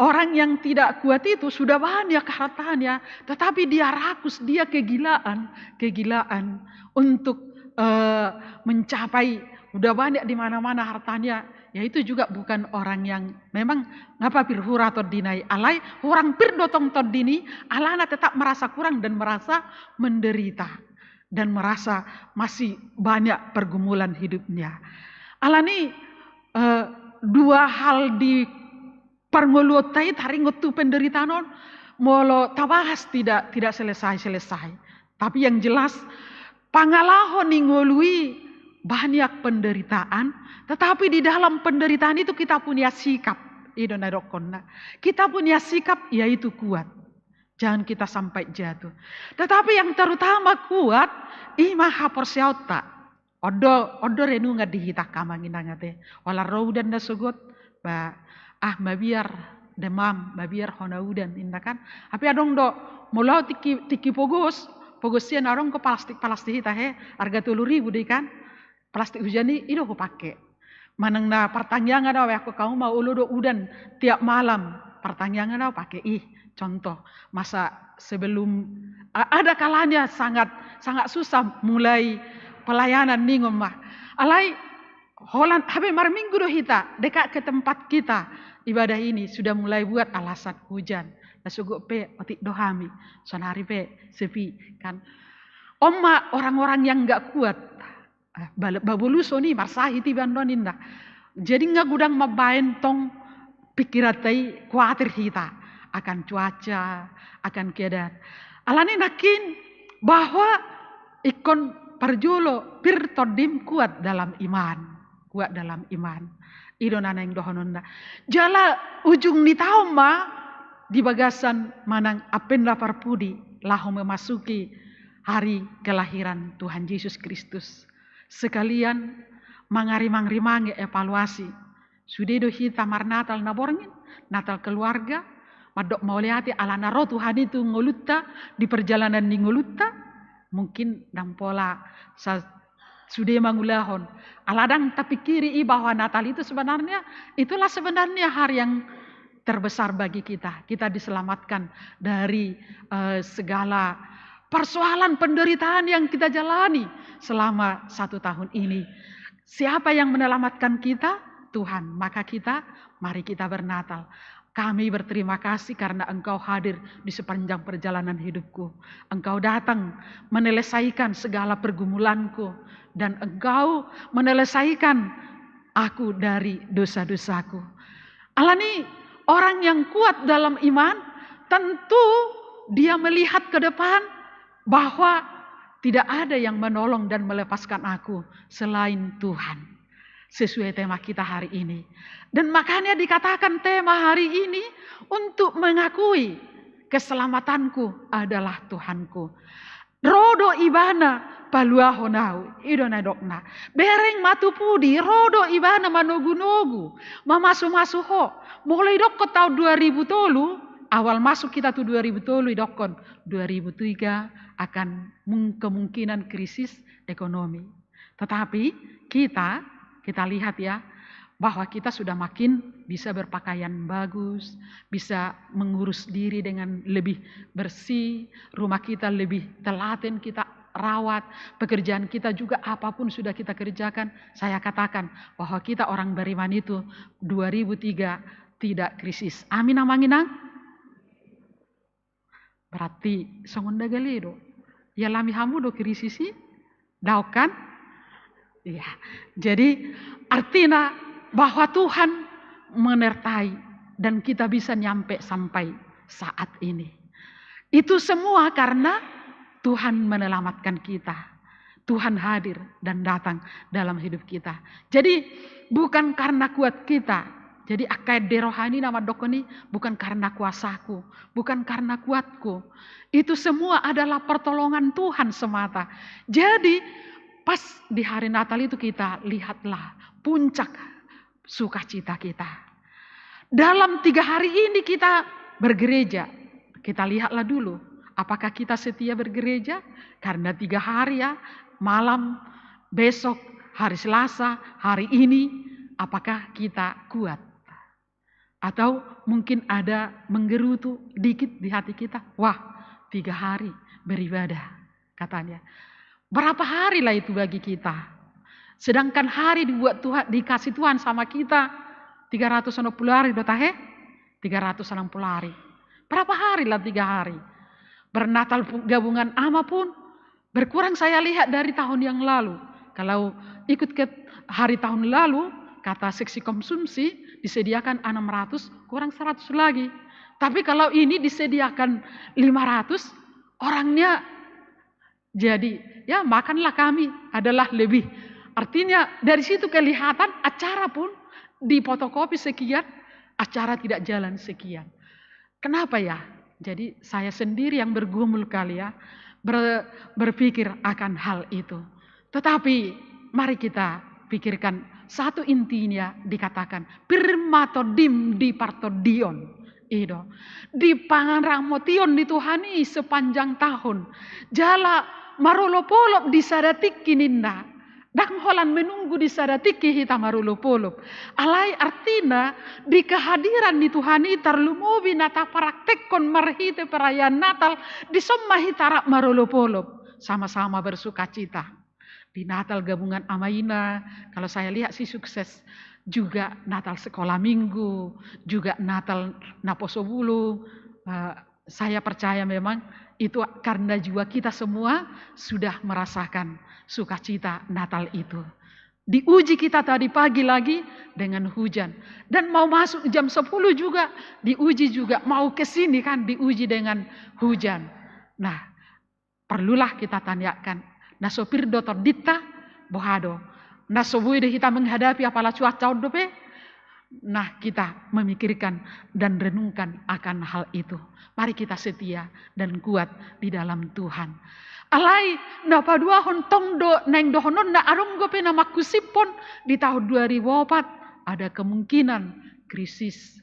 orang yang tidak kuat itu sudah banyak hartanya, tetapi dia rakus, dia kegilaan, kegilaan untuk, eh, mencapai, udah banyak di mana-mana hartanya, ya itu juga bukan orang yang memang ngapa pir hura tondina i. Alai orang pir do tong tondina i, alana tetap merasa kurang dan merasa menderita dan merasa masih banyak pergumulan hidupnya. Alani, eh, dua hal di parngoluonta i taringot tu penderitaan on, molo tabahas tidak, tidak selesai-selesai. Tapi yang jelas, pangalaho ni ngolu i banyak penderitaan, tetapi di dalam penderitaan itu kita punya sikap. I do na didokkonna. Kita punya sikap, yaitu kuat. Jangan kita sampai jatuh. Tetapi yang terutama kuat, i ma haporseaonta. On do, on do renungan di hita angka amang inang ate. Holan ro udan na sogot, ba, ah, mabiar demam, mabiar hona udan, inna kan. Tapi adong do, molo au tingki, tingki pogos, pogos sian adong do palastik-palastik hita he, arga tolu ribu do i kan. Palastik hujan i, i do hupake. Manang na partangiangan au, anggo hamu ma olo do udan tiap malam, partangiangan au pake i. Contoh, masa sebelum, a-, ada kalanya sangat, sangat susah mulai pelayanan ningon ma. Alai, holan, hape marminggu do hita, dekat ke tempat kita ibadah ini, sudah mulai buat alasan hujan. Na sogot pe otik do hami, sonari pe sepi, kan. On ma orang-orang yang nggak kuat. Eh, bal-, baboluson i, marsahit iba on, ninna. Jadi nga godang mambaen tong pikiranta i kuatir hita akan cuaca, akan keadaan. Alani nangkin bahwa ingkon parjolo pir tondim kuat dalam iman. Kuat dalam iman. I do na naeng dohononna. Jala ujung ni taon ma di bagasan manang ampenna parpudi laho memasuki hari kelahiran Tuhan Yesus Kristus. Sekalian mangarimang-rimangi, evaluasi. Sude do hita marnatal na borngin, Natal keluarga, mandok mauliate alana ro Tuhan i tu ngolunta, di perjalanan ni ngolunta, mungkin ndang pola sa-, sude mangulahon. Ala ndang tapikiri i bahwa Natal itu sebenarnya, itulah sebenarnya hari yang terbesar bagi kita. Kita diselamatkan dari, eh, segala persoalan penderitaan yang kita jalani selama satu tahun ini. Siapa yang menyelamatkan kita? Tuhan. Maka kita, mari kita bernatal. Kami berterima kasih karena Engkau hadir di sepanjang perjalanan hidupku. Engkau datang menyelesaikan segala pergumulanku. Dan Engkau menyelesaikan aku dari dosa-dosaku. Alani orang yang kuat dalam iman, tentu dia melihat ke depan bahwa tidak ada yang menolong dan melepaskan aku selain Tuhan. Sesuai tema kita hari ini. Dan makanya dikatakan tema hari ini untuk mengakui keselamatanku adalah Tuhanku. Ro do Ibana paluahon au, i do na nidokna. Bereng ma tu pudi, ro do Ibana manogu-nogu, mamasu-masu ho. Molo didokkon taon dua ribu tolu, awal masuk kita tu dua ribu tolu didokkon, dua ribu tiga akan mung-, kemungkinan krisis ekonomi. Tetapi kita, kita lihat ya, bahwa kita sudah makin bisa berpakaian bagus, bisa mengurus diri dengan lebih bersih, rumah kita lebih telaten kita rawat, pekerjaan kita juga apapun sudah kita kerjakan. Saya katakan bahwa kita orang beriman itu dua ribu tiga tidak krisis. Amin, amang inang? Berarti songon na gale do. Ialami hamu do krisis i? Daong kan? Iya. Jadi artina bahwa Tuhan menyertai dan kita bisa nyampe sampai saat ini. Itu semua karena Tuhan menyelamatkan kita. Tuhan hadir dan datang dalam hidup kita. Jadi bukan karena kuat kita, Jadi angka ende rohani na mandokkon i, bukan karena kuasaku, bukan karena kuatku. Itu semua adalah pertolongan Tuhan semata. Jadi pas di hari Natal itu kita lihatlah puncak sukacita kita. Dalam tiga hari ini kita bergereja. Kita lihatlah dulu, apakah kita setia bergereja? Karena tiga hari ya, malam, besok, hari Selasa, hari ini, apakah kita kuat? Atau mungkin ada menggerutu dikit di hati kita, wah, tiga hari beribadah, katanya. Berapa hari lah itu bagi kita? Sedangkan hari dibuat Tuhan, dikasih Tuhan sama kita tiga ratus enam puluh hari, do tahe? Tiga ratus enam puluh hari. Berapa hari lah tiga hari? Bernatal pu-, gabungan ama pun berkurang saya lihat dari tahun yang lalu. Kalau ikut ke hari tahun lalu, kata seksi konsumsi disediakan enam ratus, kurang seratus lagi. Tapi kalau ini disediakan lima ratus, orangnya jadi, ya, makanlah kami adalah lebih. Artinya, dari situ kelihatan acara pun dipotokopi sekian, acara tidak jalan sekian. Kenapa ya? Jadi, saya sendiri yang bergumul kali ya, ber-, berpikir akan hal itu. Tetapi, mari kita pikirkan satu intinya dikatakan, "Firma Tondim di partondion." I do. Di pangaramotion ni Tuhan i sepanjang tahun. Jala marolopolop di sada tingki ninna. Ndang holan menunggu di sada tingki hita marolopolop. Alai artina di kehadiran ni Tuhan i tarlumobi na tapraktekkon marhite perayaan Natal, dison ma hita rap marolopolop. Sama-sama bersukacita. Di Natal gabungan ama ina, kalau saya lihat sih sukses. Juga Natal sekolah minggu, juga Natal naposo bulung. Eh, saya percaya memang itu karena jiwa kita semua sudah merasakan sukacita Natal itu. Diuji kita tadi pagi lagi dengan hujan. Dan mau masuk jam sepuluh juga diuji juga. Mau ke sini kan diuji dengan hujan. Nah, perlulah kita tanyakan, na so pir do tondinta, boha do? Na so boi do hita menghadapi apala cuaca on dope? Nah, kita memikirkan dan renungkan akan hal itu. Mari kita setia dan kuat di dalam Tuhan. Alai, na paduahon tong do, naeng dohononna adong dope na mangkusiphon di tahun dua ribu opat, ada kemungkinan krisis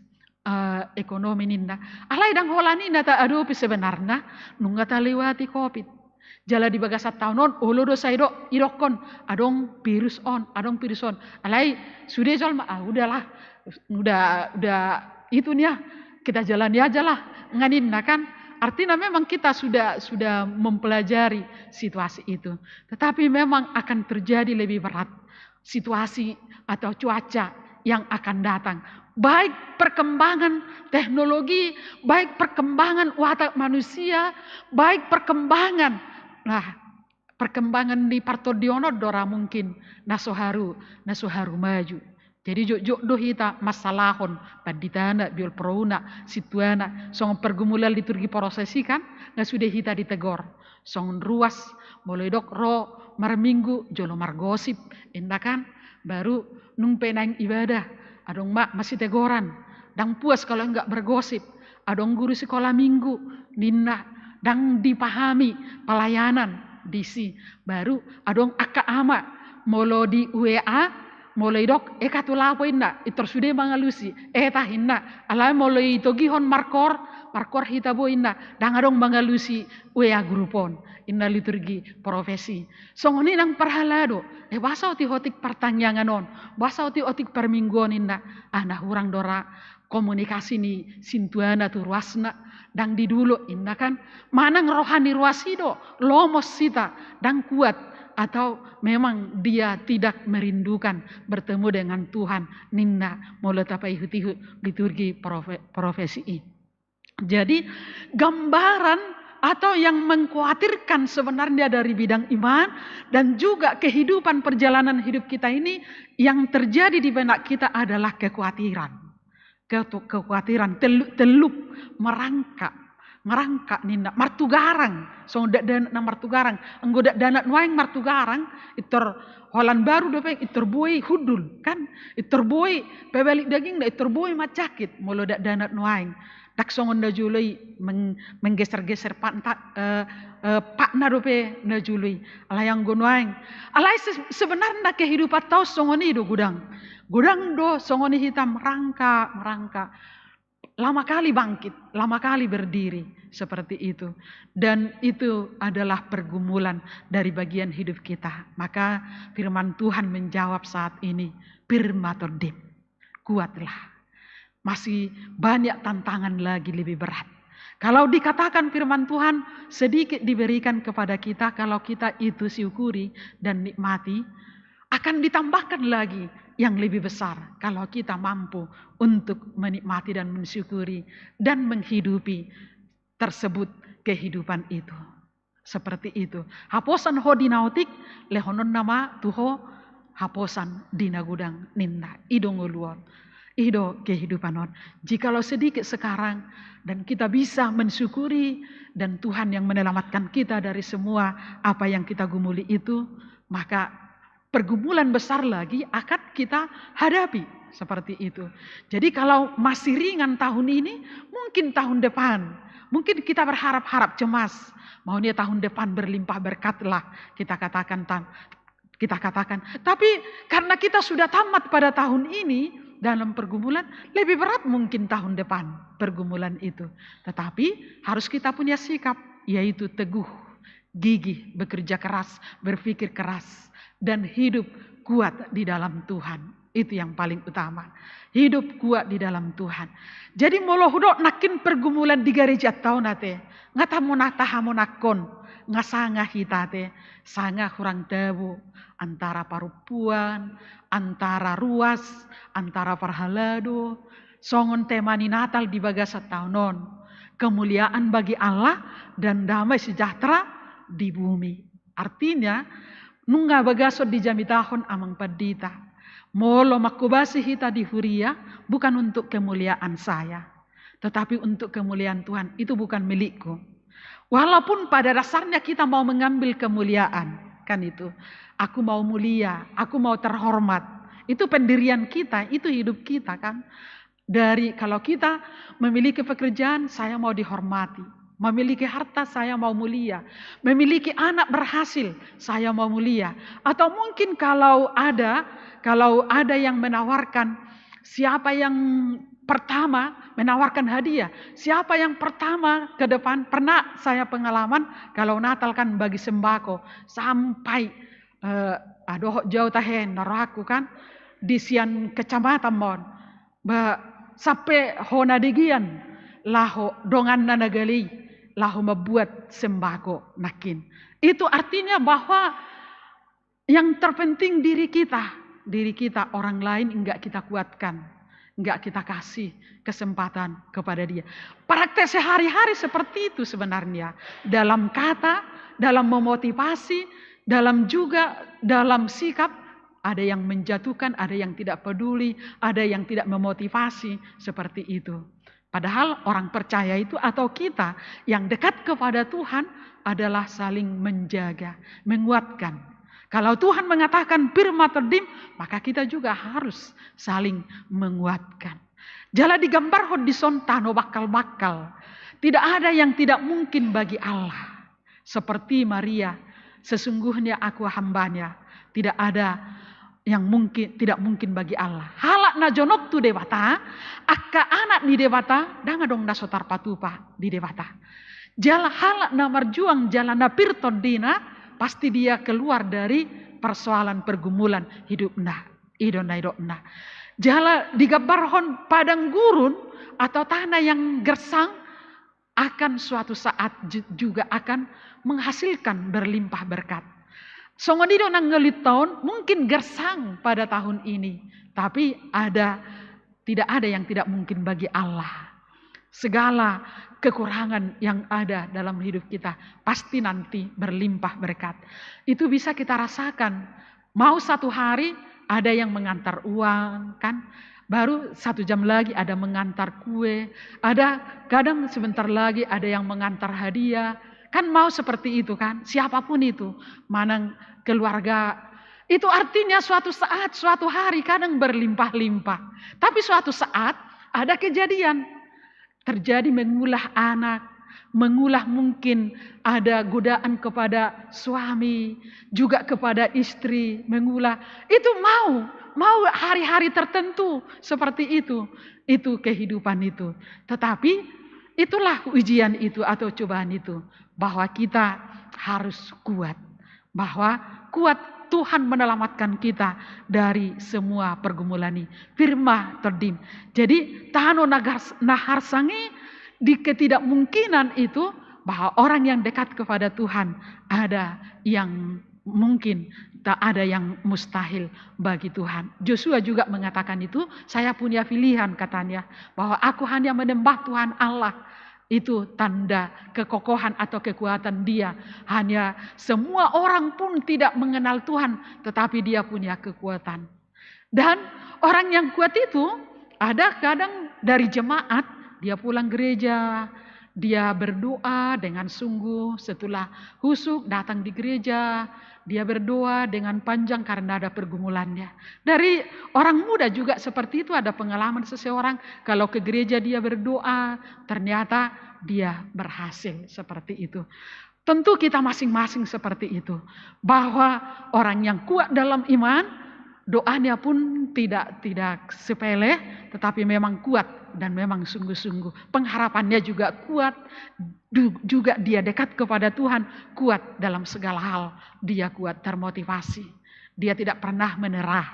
eh, ekonomi ninna. Alai ndang holan i na taadopi sebenarna, nunga talewati covid. Jala di bagasan taon on, olo do sai do, idokkon, adong virus on, adong virus on. Alai, sude jolma, ah, udahlah, udah, udah itu nih ya, kita jalani aja lah, nga ninna kan. Artinya memang kita sudah, sudah mempelajari situasi itu. Tetapi memang akan terjadi lebih berat situasi atau cuaca yang akan datang. Baik perkembangan teknologi, baik perkembangan watak manusia, baik perkembangan, nah, perkembangan di partondion on do ra mungkin na so haru, na so haru maju. Jadi jotjot do hita mansalahon panditana, biolprohuna, sintuana, songon pergumulan liturgi proses i kan, nga sude hita ditegor. Songon ruas, molo didok ro marminggu, jolo margosip, inna kan, baru nung pe naeng ibadah, adong ma masitegoran, ndang puas kalau enggak bergosip, adong guru sikola minggu, ninna, ndang dipahami pelayanan disi, baru adong angka ama, molo di W A, molo didok, eka tu lapo inna, intor sude mangalusi, eta inna, alai molo ditogihon markoor, markoor hita bo inna, ndang adong mangalusi W A grup on, inna liturgi profesi. Songon i nang parhalado, eh, boasa otik-otik partangiangan on, boasa otik-otik parmingguon inna, ah, na hurang do ra komunikasi ni sintuana tu ruasna, ndang didulo inna kan, manang roha ni ruas i do, lomos hita, ndang kuat, atau memang dia tidak merindukan bertemu dengan Tuhan, ninna molo tapaihut-ihut liturgi profe-, profesi i. Jadi, gambaran atau yang mengkhawatirkan sebenarnya dari bidang iman dan juga kehidupan perjalanan hidup kita ini, yang terjadi di benak kita adalah kekhawatiran. Ketu-, kekhawatiran, telu-, teluk, merangkak. Marangka ninna, martugarang, songon dakdanak na martugarang. Anggo dakdanak nuaeng martugarang, pintor holan baru dope, pintor boi hundul, kan? Pintor boi pabalik dagingna, pintor boi manjangkit, molo dakdanak nuaeng. Ndang songon na jolo i meng-, menggeser-geser panta-, eh, eh, patna dope na jolo i. Alai anggo nuaeng. Alai se-, sebenarna kehidupanta on songon i do godang. Godang do songon i hita marangka, marangka. Lama kali bangkit, lama kali berdiri seperti itu. Dan itu adalah pergumulan dari bagian hidup kita. Maka firman Tuhan menjawab saat ini, pir ma tondi, kuatlah. Masih banyak tantangan lagi lebih berat. Kalau dikatakan firman Tuhan, sedikit diberikan kepada kita, kalau kita itu syukuri dan nikmati, akan ditambahkan lagi yang lebih besar kalau kita mampu untuk menikmati dan mensyukuri dan menghidupi tersebut kehidupan itu. Seperti itu. Haposan ho di na otik, lehononna ma tu ho haposan di na godang ninna. I do ngolu on. I do kehidupan on. Jikalau sedikit sekarang dan kita bisa mensyukuri dan Tuhan yang menyelamatkan kita dari semua apa yang kita gumuli itu, maka pergumulan besar lagi akan kita hadapi seperti itu. Jadi kalau masih ringan tahun ini, mungkin tahun depan, mungkin kita berharap-harap cemas, maunya tahun depan berlimpah berkatlah, kita katakan tan-, kita katakan. Tapi karena kita sudah tamat pada tahun ini dalam pergumulan, lebih berat mungkin tahun depan pergumulan itu. Tetapi harus kita punya sikap, yaitu teguh, gigih, bekerja keras, berpikir keras, dan hidup kuat di dalam Tuhan. Itu yang paling utama. Hidup kuat di dalam Tuhan. Jadi molo hudok nangkin pergumulan di garejanta on ate, nga tamonang tahamonangkon, nga sanga hita ate, sanga hurang tabo, antara parompuan, antara ruas, antara parhalado, songon tema ni Natal di bagasan taon on. Kemuliaan bagi Allah dan damai sejahtera di bumi. Artinya, nunga bagasan dijamitahon amang pandita. Molo mangkobasi hita di huria, bukan untuk kemuliaan saya, tetapi untuk kemuliaan Tuhan. Itu bukan milikku. Walaupun pada dasarnya kita mau mengambil kemuliaan, kan itu. Aku mau mulia, aku mau terhormat. Itu pendirian kita, itu hidup kita, kan. Dari, kalau kita memiliki pekerjaan, saya mau dihormati. Memiliki harta, saya mau mulia. Memiliki anak berhasil, saya mau mulia. Atau mungkin kalau ada, kalau ada yang menawarkan, siapa yang pertama menawarkan hadiah, siapa yang pertama ke depan, pernah saya pengalaman, kalau Natal kan bagi sembako, sampai, eh, adohot jau tahe, na rohangku kan, di sian kecamatan ma on. Ba, sampe hona degean, laho donganna na gale i, laho mambuat sembako nangkin. Itu artinya bahwa yang terpenting diri kita, diri kita, orang lain enggak kita kuatkan, enggak kita kasih kesempatan kepada dia. Praktek sehari-hari seperti itu sebenarnya. Dalam kata, dalam memotivasi, dalam juga, dalam sikap, ada yang menjatuhkan, ada yang tidak peduli, ada yang tidak memotivasi, seperti itu. Padahal orang percaya itu atau kita yang dekat kepada Tuhan adalah saling menjaga, menguatkan. Kalau Tuhan mengatakan pir ma tondi, maka kita juga harus saling menguatkan. Jala digambarhon dison tano bangkal-bangkal. Tidak ada yang tidak mungkin bagi Allah. Seperti Maria, sesungguhnya aku hamba-Nya, tidak ada yang mungkin, tidak mungkin bagi Allah. Halak na jonok tu Debata, angka anak ni Debata, ndang adong na so tarpatupa di Debata. Jala halak na marjuang jala na pir tondina, pasti dia keluar dari persoalan pergumulan hidupna. I do na nidokna. Jala digambarhon padang gurun atau tanah yang gersang, akan suatu saat ju-, juga akan menghasilkan berlimpah berkat. Songon i do nang ngolunta on, mungkin gersang pada tahun ini, tapi ada, tidak ada yang tidak mungkin bagi Allah. Segala kekurangan yang ada dalam hidup kita pasti nanti berlimpah berkat. Itu bisa kita rasakan. Mau satu hari ada yang mengantar uang, kan? Baru satu jam lagi ada mengantar kue, ada kadang sebentar lagi ada yang mengantar hadiah. Kan mau seperti itu kan, siapapun itu, manang keluarga. Itu artinya suatu saat, suatu hari kadang berlimpah-limpah. Tapi suatu saat ada kejadian. Terjadi mengulah anak, mengulah mungkin ada godaan kepada suami, juga kepada istri, mengulah. Itu mau, mau hari-hari tertentu seperti itu. Itu kehidupan itu. Tetapi itulah ujian itu atau cobaan itu, bahwa kita harus kuat. Bahwa kuat, Tuhan menyelamatkan kita dari semua pergumulan ini. Pir ma tondi. Jadi tano na ars-, na arsak i, di ketidakmungkinan itu, bahwa orang yang dekat kepada Tuhan ada yang mungkin, tak ada yang mustahil bagi Tuhan. Yosua juga mengatakan itu, "Saya punya pilihan," katanya, bahwa aku hanya menyembah Tuhan Allah. Itu tanda kekokohan atau kekuatan dia. Hanya semua orang pun tidak mengenal Tuhan, tetapi dia punya kekuatan. Dan orang yang kuat itu ada kadang dari jemaat, dia pulang gereja, dia berdoa dengan sungguh, setelah khusyuk datang di gereja, dia berdoa dengan panjang karena ada pergumulannya. Dari orang muda juga seperti itu, ada pengalaman seseorang, kalau ke gereja dia berdoa, ternyata dia berhasil seperti itu. Tentu kita masing-masing seperti itu, bahwa orang yang kuat dalam iman, doanya pun tidak, tidak sepele, tetapi memang kuat dan memang sungguh-sungguh. Pengharapannya juga kuat, du-, juga dia dekat kepada Tuhan, kuat dalam segala hal. Dia kuat termotivasi. Dia tidak pernah menyerah.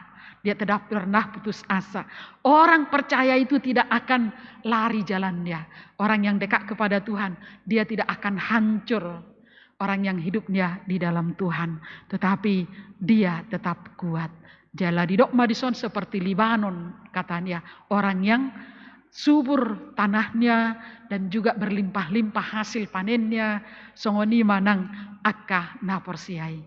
Dia tidak pernah putus asa. Orang percaya itu tidak akan lari jalannya. Orang yang dekat kepada Tuhan, dia tidak akan hancur. Orang yang hidupnya di dalam Tuhan, tetapi dia tetap kuat. Jala didok ma dison seperti Libanon, katanya, orang yang subur tanahnya dan juga berlimpah-limpah hasil panennya, songon i ma nang angka na porsea i.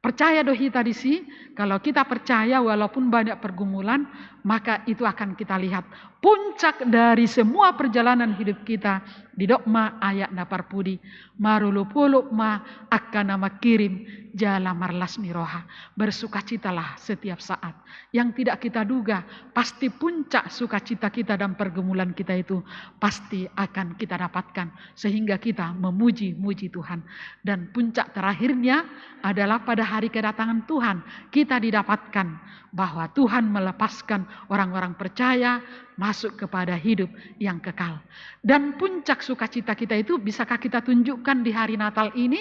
Percaya do hita disi, kalau kita percaya walaupun banyak pergumulan, maka itu akan kita lihat. Puncak dari semua perjalanan hidup kita, didok ma ayat na parpudi, marolopolop ma angka na mangkirim jala marlas ni roha. Bersukacitalah setiap saat. Yang tidak kita duga, pasti puncak sukacita kita dan pergumulan kita itu pasti akan kita dapatkan, sehingga kita memuji-muji Tuhan. Dan puncak terakhirnya adalah pada hari kedatangan Tuhan, kita didapatkan bahwa Tuhan melepaskan orang-orang percaya masuk kepada hidup yang kekal. Dan puncak sukacita kita itu bisakah kita tunjukkan di hari Natal ini?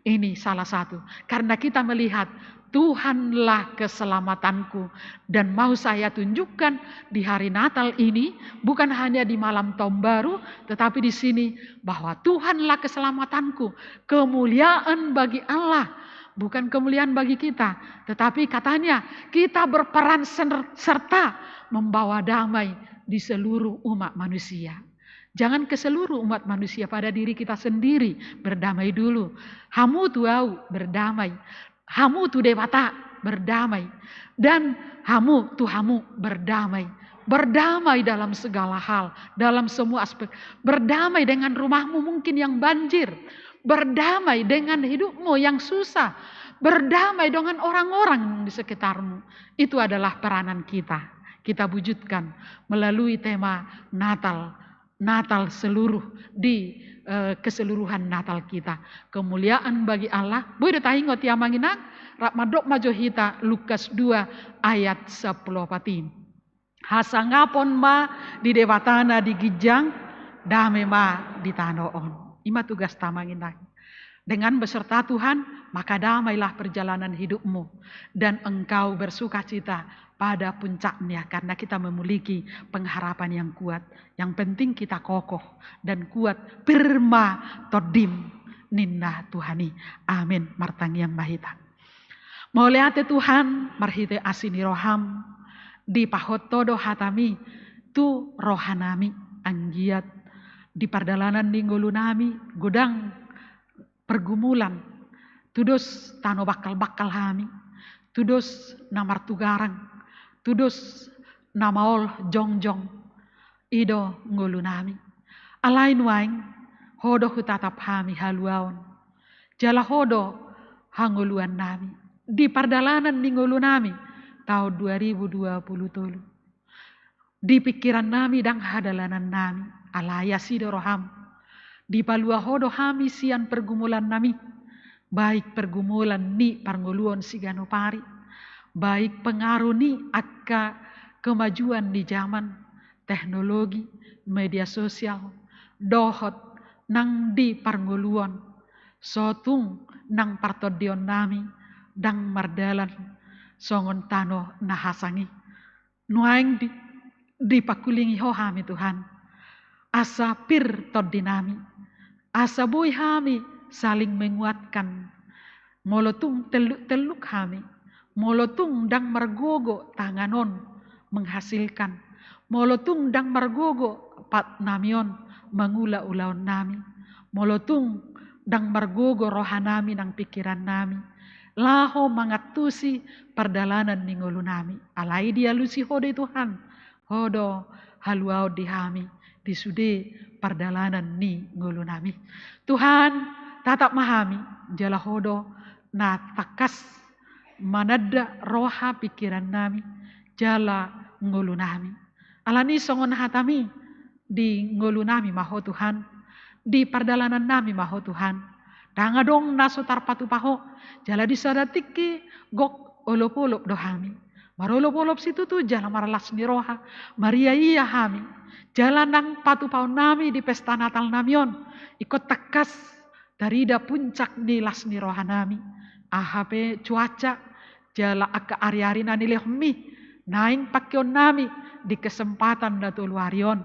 Ini salah satu. Karena kita melihat Tuhanlah keselamatanku. Dan mau saya tunjukkan di hari Natal ini, bukan hanya di malam tahun baru, tetapi di sini bahwa Tuhanlah keselamatanku. Kemuliaan bagi Allah, bukan kemuliaan bagi kita. Tetapi katanya, kita berperan ser-, serta membawa damai di seluruh umat manusia. Jangan ke seluruh umat manusia, pada diri kita sendiri berdamai dulu. Hamu tu au berdamai. Hamu tu Debata berdamai. Dan hamu tu hamu berdamai. Berdamai dalam segala hal, dalam semua aspek. Berdamai dengan rumahmu mungkin yang banjir. Berdamai dengan hidupmu yang susah. Berdamai dengan orang-orang di sekitarmu. Itu adalah peranan kita. Kita wujudkan melalui tema Natal. Natal seluruh di, eh, keseluruhan Natal kita. Kemuliaan bagi Allah. Boi do taingot i, Amang Inang, rap mandok ma jo hita Lukas dua ayat sampulu opat i. Hasangapon ma di Debata na di ginjang, dame ma di tano on. I ma tugasta, Amang Inang. Dengan beserta Tuhan, maka damailah perjalanan hidupmu dan engkau bersukacita pada puncaknya karena kita memiliki pengharapan yang kuat. Yang penting kita kokoh dan kuat, pir ma tondim, ninna Tuhan i. Amin. Martangiang ma hita. Mauliate Tuhan, marhite asi ni roham, dipahot Ho do hataMi tu rohanami, anggiat di pardalanan ni ngolunami godang pergumulan, tudos tano bangkal-bangkal hami, tudos na martugarang, tudos na maol jongjong, i do ngolunami. Alai nuaeng, Ho do hutatap hami haluaon, jala Ho do hangoluannami di pardalanan ni ngolunami taon dua ribu dua puluh tolu. Di pingkirannami ndang hadalanannami, alai asi do roham. Dipalua Ho do hami sian pergumulannami, baik pergumulan ni parngoluon siganup ari, baik pengaruh ni angka kemajuan ni zaman, teknologi, media sosial, dohot nang di parngoluon, so tung nang partondionnami ndang mardalan songon tano na hasang i. Nuaeng di, dipangkulingi Ho hami Tuhan, asa pir tondinami, asa boi hami saling menguatkan. Molo tung telluk-telluk hami, molo tung ndang margogo tangan on menghasilkan, molo tung ndang margogo patnami on mangula ulaonnami, molo tung ndang margogo rohanami nang pingkirannami laho mangantusi pardalanan ni ngolunami, alai dialusi Ho do i Tuhan. Ho do haluaon di hami di sude pardalanan ni ngolunami. Tuhan, tatap ma hami, jala Ho do na tangkas mananda roha pingkirannami jala ngolunami. Alani songon hatami, di ngolunami ma Ho Tuhan, di pardalanannami ma Ho Tuhan. Ndang adong na so tarpatupa Ho, jala di sada tingki gok olopolop do hami. Marolopolop situtu jala marlas ni roha, mariaia hami. Jala nang patupaonnami di pesta Natalnami on, ingkon tangkas tarida puncak ni las ni rohanami. Aha pe cuaca, jala angka ariari na nilehonmi, naeng pangkeonnami di kesempatan na tolu ari on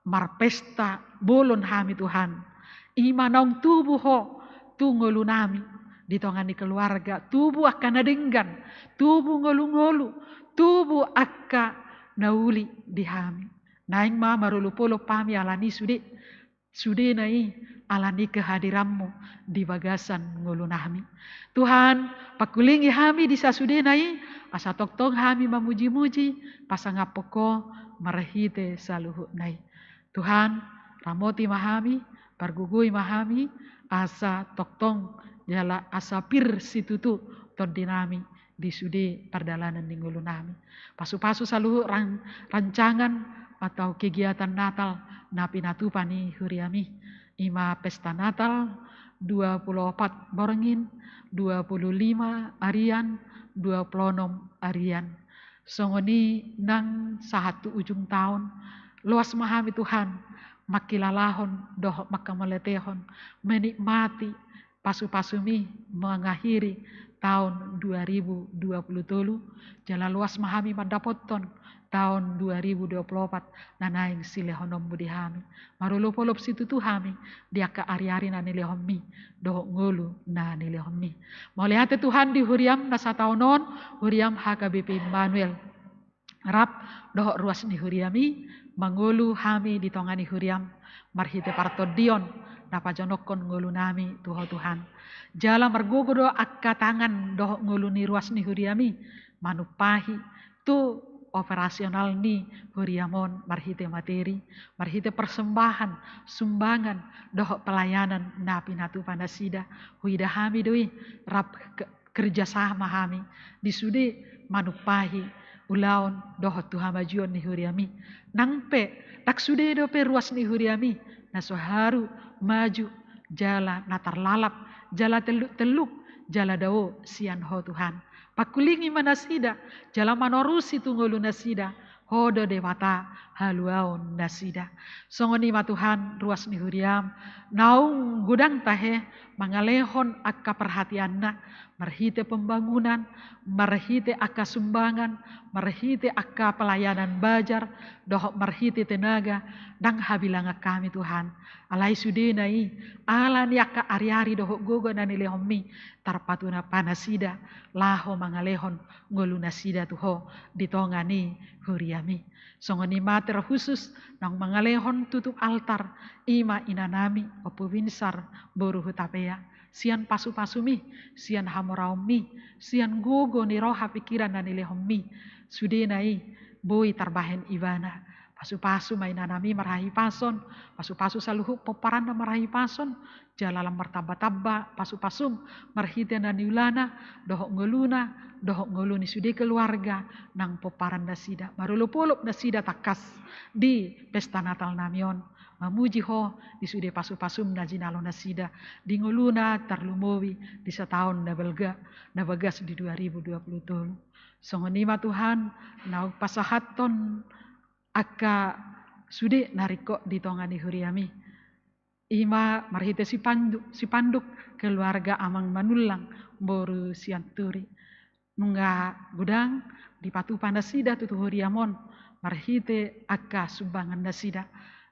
marpesta bolon hami Tuhan. I ma naung tubu Ho tu ngolunami di tonga ni keluarga, tubu angka na denggan, tubu ngolu-ngolu, tubu angka na uli di hami. Naeng ma marolopolop hami alani sude, sudena i alani kehadiranmu di bagasan ngolunami. Tuhan, pangkulingi hami di sasudena i, asa tongtong hami mamuji-muji, pasangaphon Ho marhite saluhutna i. Tuhan, ramoti ma hami, pargogoi ma hami, asa tongtong jala asa pir situtu tondinami di sude pardalanan ni ngolunami. Pasu-pasu saluhut ran-, rancangan atau kegiatan Natal na pinatupa ni huriami. I ma pesta Natal dua puluh opat borngin, dua puluh lima arian, dua puluh onom arian. Songon i nang sahat tu ujung taon, loas ma hami Tuhan mangkilalahon dohot mangkamauliatehon, menikmati pasu-pasumi mangakhiri taon dua ribu dua puluh tolu, jala loas ma hami mandapothon taon dua ribu dua puluh opat na naeng silehononmu di hami. Marolopolop situtu hami di angka ariari na nilehonmi dohot ngolu na nilehonmi. Mauliate Tuhan di huriam na sataon on, huriam H K B P Immanuel. Rap dohot ruas ni huriami, mangolu hami di tonga ni huriam, marhite partondion na pajonokhon ngolunami tu Ho Tuhan. Jala margogo do angka tangan dohot ngolu ni ruas ni huriami manumpahi tu operasional ni huriam on marhite materi, marhite persembahan, sumbangan, dohot pelayanan na pinatupa nasida. Huida hami do i, rap ke-, kerjasama hami di sude manumpahi ulaon dohot tu hamajuon ni huriami. Nang pe, ndang sude dope ruas ni huriami na so haru maju jala na tarlalap, jala telluk-telluk, jala dao sian Ho Tuhan. Pangkulingi ma nasida, jala manorusi tu ngolu nasida, Ho do Debata haluaon nasida. Songon i ma Tuhan ruas ni huriam, naung godang tahe mangalehon angka perhatianna, marhite pembangunan, marhite angka sumbangan, marhite angka pelayanan bazar, dohot marhite tenaga, ndang habilangan hami Tuhan. Alai sudena i, ala ni angka ariari dohot gogo na nilehonmi, tarpatupa nasida, laho mangalehon ngolu nasida tu Ho di tonga ni huriami. Songon i ma terkhusus naung mangalehon tutup altar, i ma inanami Ompu Binsar boru Hutapea, sian pasu-pasumi, sian hamoraonmi, sian gogo ni roha pikiran na nilehonmi, sudena i boi tarbahen ibana. Pasupasu ma inanami marhahipason, pasupasu saluhut pomparanna marhahipason, jala lam martambatamba pasupasum marhite na niulana, dohot ngoluna, dohot ngolu ni sude keluarga nang pomparan nasida. Marolopolop nasida tangkas di pesta Natal nami on. Mamuji Ho di sude pasupasum na jinalo nasida di ngoluna tarlumobi di sataon na balga, na bagas di dua ribu dua puluh tolu. Songon i ma Tuhan, naung pasahathon angka sude na ringkot di tonga ni huriami. I ma marhite sipanduk, sipanduk keluarga Amang Manullang boru Sianturi. Nunga godang dipatupa nasida tutu huriam on marhite angka sumbangan nasida.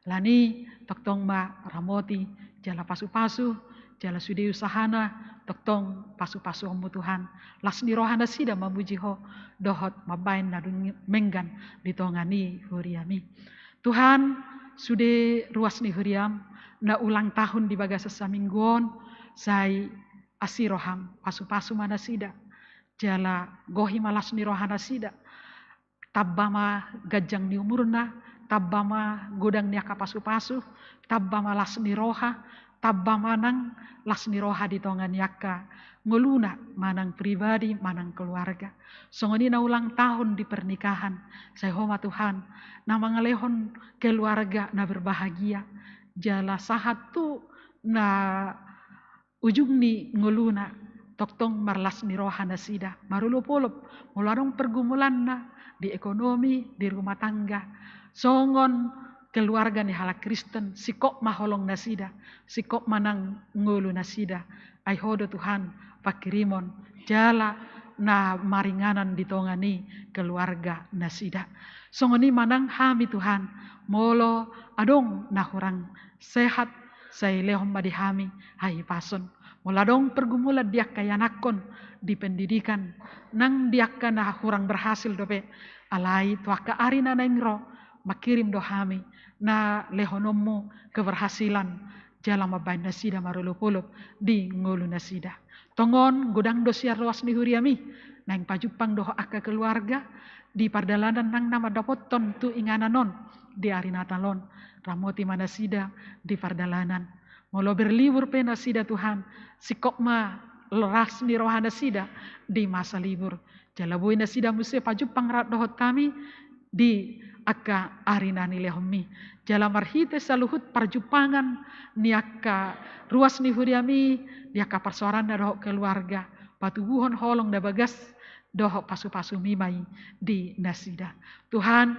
Alani tongtong ma ramoti jala pasupasu, jala sude usahana tongtong pasupasuonmu Tuhan. Las ni roha nasida mamuji Ho dohot mambahen na dung menggan di tonga ni huriami. Tuhan, sude ruas ni huriam na ulang tahun di bagasan saminggu on, sai asi roham, pasupasu ma nasida. Jala gohi ma las ni roha nasida. Tamba ma ganjang ni umurna, tamba ma godang ni angka pasupasu, tamba ma las ni roha, tamba ma nang las ni roha di tonga ni angka ngoluna, manang pribadi manang keluarga. Songon i na ulang tahun di pernikahan, sai Ho ma Tuhan na mangalehon keluarga na berbahagia. Jala sahat tu na ujung ni ngoluna, tongtong marlas ni roha nasida, marolopolop molo adong pergumulanna di ekonomi, di rumah tangga. Songon keluarga ni halak Kristen, singkop ma holong nasida, singkop ma nang ngolu nasida. Ai Ho do Tuhan pangkirimon jala na maringanan di tonga ni keluarga nasida. Songon i ma nang hami Tuhan, molo adong na hurang sehat, sai lehon ma di hami hahipason. Molo adong pergumulan di angka ianakhon di pendidikan, nang di angka na hurang berhasil dope, alai tu angka ari na naeng ro, mangkirim do hami na lehononmu keberhasilan, jala mambahen nasida marolopolop di ngolu nasida. Tongon godang do sian ruas ni huriami naeng pajumpang dohot angka keluarga di pardalanan nang na mandapothon tu inganan on di ari Natal on. Ramoti ma nasida di pardalanan. Molo berlibur pe nasida Tuhan, singkop ma las ni roha nasida di masa libur. Jala boi nasida muse pajumpang rap dohot hami di angka ari na nilehonmi. Jala marhite saluhut parjumpangan ni angka ruas ni huriami, di angka parsoaranna dohot keluarga, patubuhon holong na bagas dohot pasupasumi ma i di nasida. Tuhan,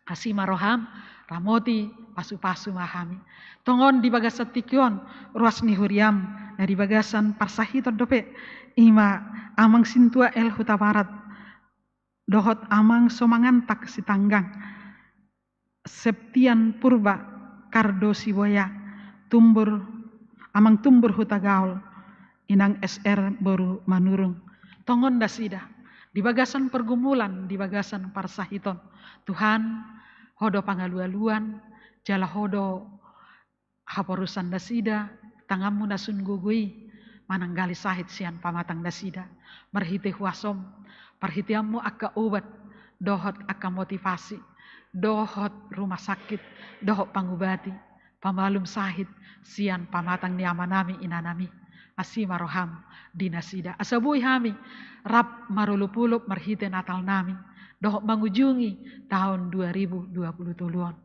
asi ma roham, ramoti, pasupasu ma hami. Tongon di bagasan tingki on ruas ni huriam na di bagasan parsahiton dope, i ma Amang Sintua L Hutabarat dohot Amang Somangantak Sitanggang, Septian Purba Kardo Siboya, Tumbur, Amang Tumbur Hutagaol, Inang S R boru Manurung. Tongon nasida di bagasan pergumulan, di bagasan parsahiton. Tuhan, Ho do pangalualuan, jala Ho do haporusan nasida, tanganmu na sun gogo i mananggali sahit sian pamatang nasida. Marhite huasom, parhiteanmu angka obat, dohot angka motivasi, dohot rumah sakit, dohot pangubati, pamalum sahit sian pamatang ni amanami inanami. Asi ma roham di nasida. Asa boi hami rap marolopolop marhite Natal nami, dohot mangujungi taon dua ribu dua puluh tolu on.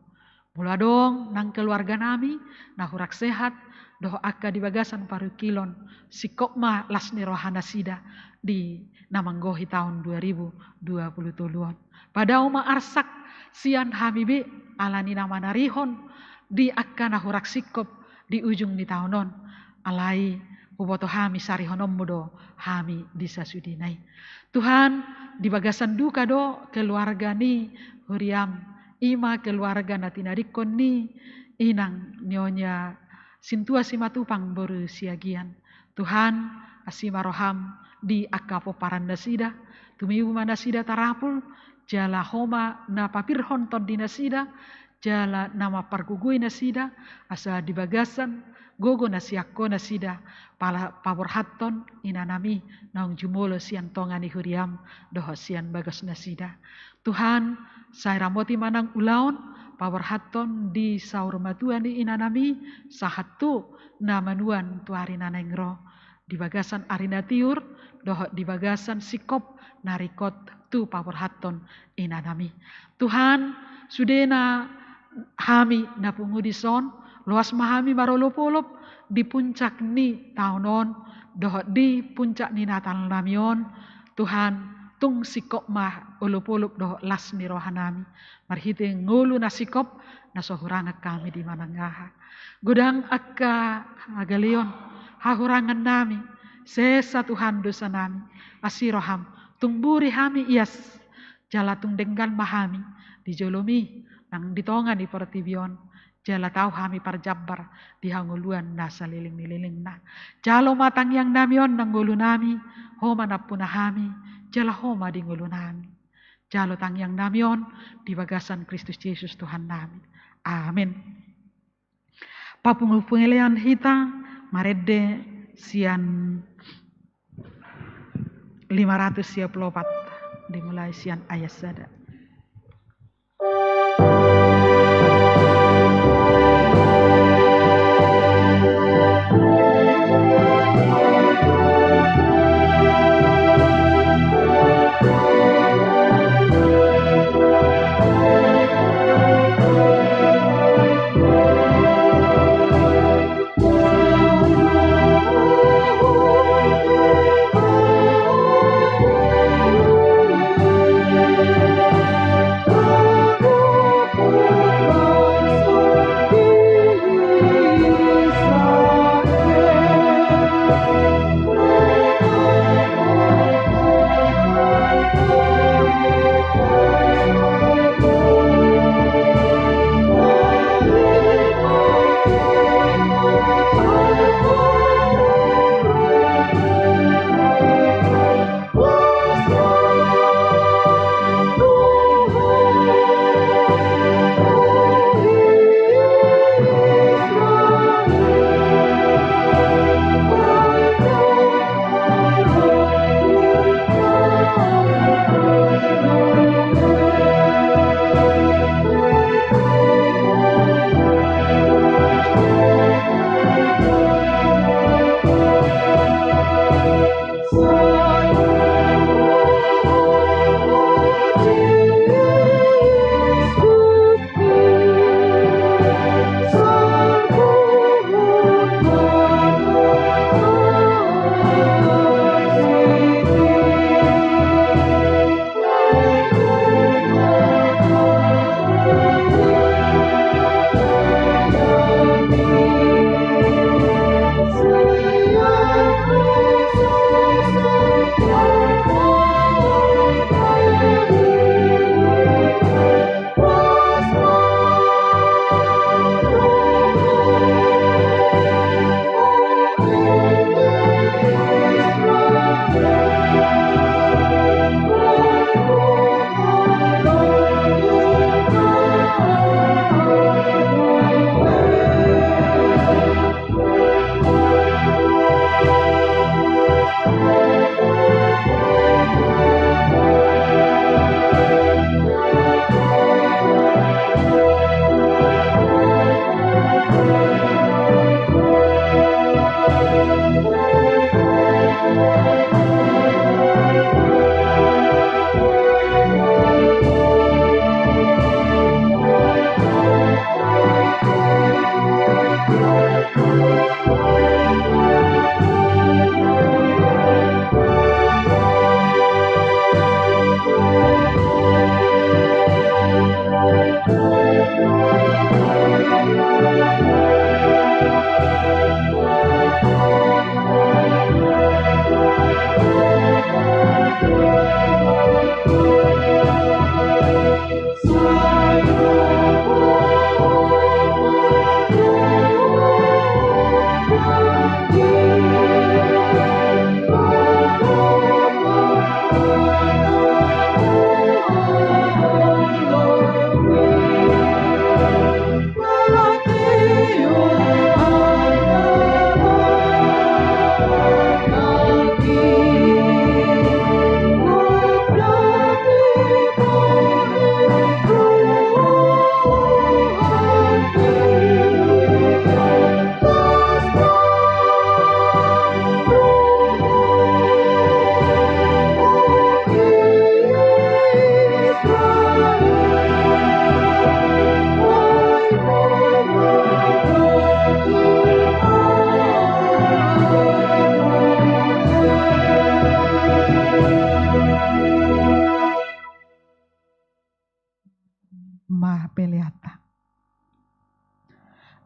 Molo adong nang keluarga nami na hurang sehat, dohot angka di bagasan parungkilon, singkop ma las ni roha nasida di na manggohi taon dua ribu dua puluh tolu on. Padao ma arsak sian hami be, alani na manarihon di angka na hurang singkop di ujung ni taon on. Alai huboto hami sarihononmu do hami di sasudena i. Tuhan, di bagasan duka do keluarga ni huriam, i ma keluarga na tinadingkon ni inang Nyonya Sintua Simatupang boru Siagian. Tuhan, asi ma roham di angka pomparan nasida, tumibu ma nasida tarapul, jala Ho ma na papirhon tondi nasida, jala na mampargogoi nasida, asa di bagasan gogo na sian Ho nasida pala paborhathon inanami naung jumolo sian tonga ni huriam dohot sian bagas nasida. Tuhan, sai ramoti ma nang ulaon paborhathon di saur matua ni inanami sahat tu na manuan tu ari na naeng ro, di bagasan ari na tiur dohot di bagasan singkop na ringkot tu paborhathon inanami. Tuhan, sudena hami na pungu dison, loas ma hami marolopolop di puncak ni taon on dohot di puncak ni Natalnami on. Tuhan, tung singkop ma olopolop dohot las ni rohanami marhite ngolu na singkop na so hurangan hami di manang aha. Godang angka hagaleon, hahurangannami, sesa Tuhan dosanami, asi roham, tung buri hami ias, jala tung denggan ma hami di jolomi nang di tonga ni portibi on, jala tau hami parjambar di hangoluan na saleleng ni lelengna. Jalo ma tangiangnami on nang ngolunami, Ho ma nampuna hami, jala Ho ma di ngolunami. Jalo tangiangnami on di bagasan Kristus Jesus Tuhannami. Amen. Papungu pangelean hita marende sian lima ratus sia pulu opat, dimulai sian ayat sada.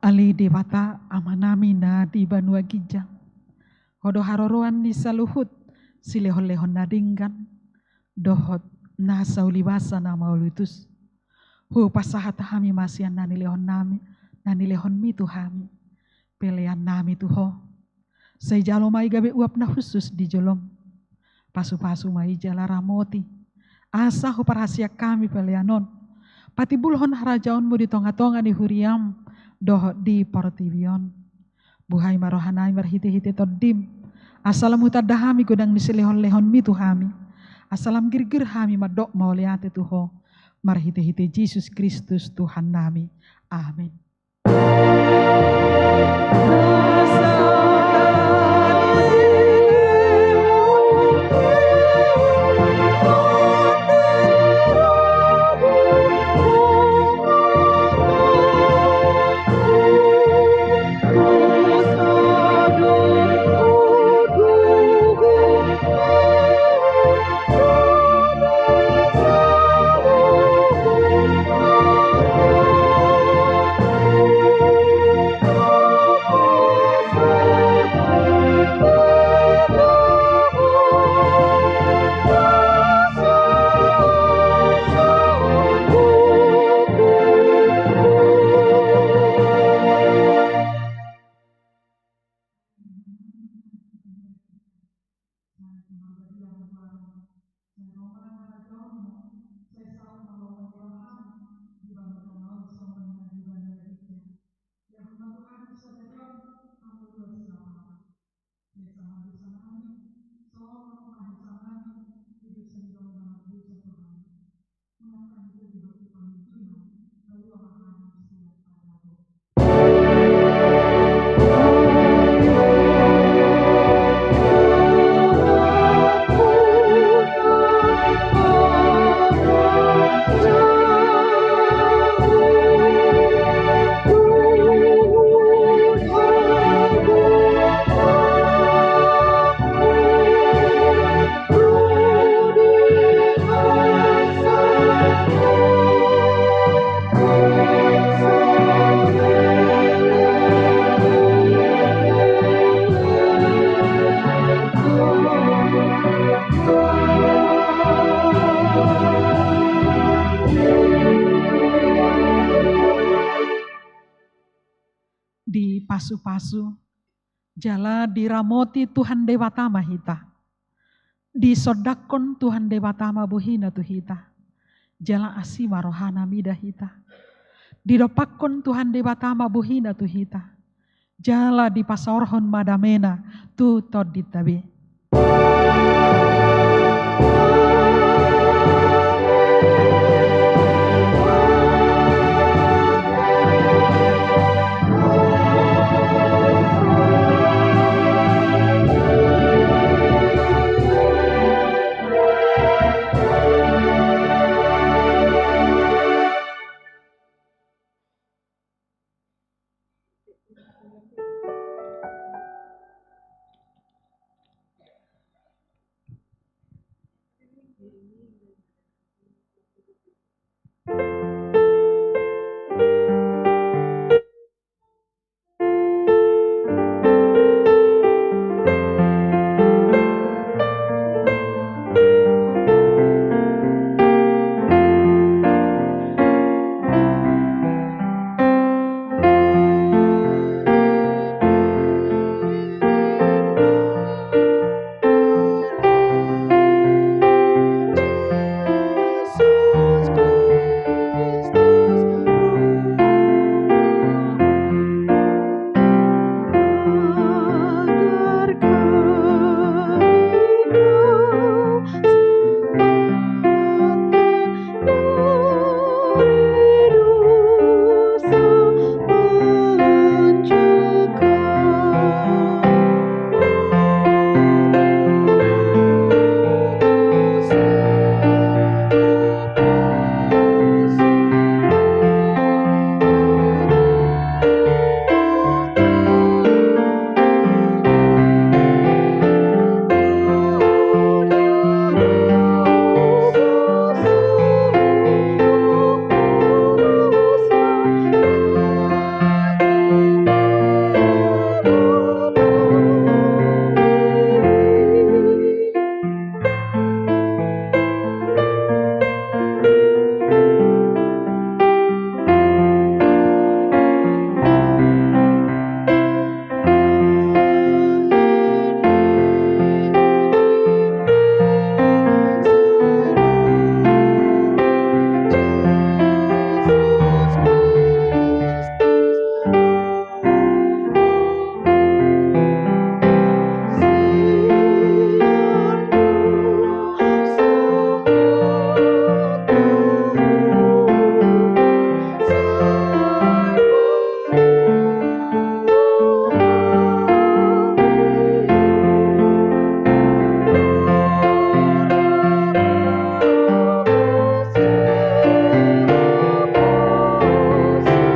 Ale Debata Amanami na di banua ginjang, Ho do haroroan ni saluhut silehonlehon na denggan dohot nasa ulibasa na mauliutus. Hupasahat hami ma sian na nilehonnami, na nilehonmi tu hami, peleannami tu Ho. Sai jalo ma i gabe uap na hushus di jolom. Pasupasu ma i jala ramoti, asa huparhaseang hami pelean on patimbulhon harajaonmu di tongatonga ni huriam dohot di portibi on. Buhai ma rohanami marhitehite Tondim, asa lam hutanda hami godang ni silehonlehonmi tu hami, asa lam girgir hami mandok mauliate tu Ho, marhitehite Jesus Kristus Tuhannami. Amen. Dipasupasu jala diramoti Tuhan Debata ma hita. Disondangkon Tuhan Debata ma bohina tu hita, jala asi ma rohana mida hita. Didompakkon Tuhan Debata ma bohina tu hita, jala dipasaorhon ma damena tu tondinta be.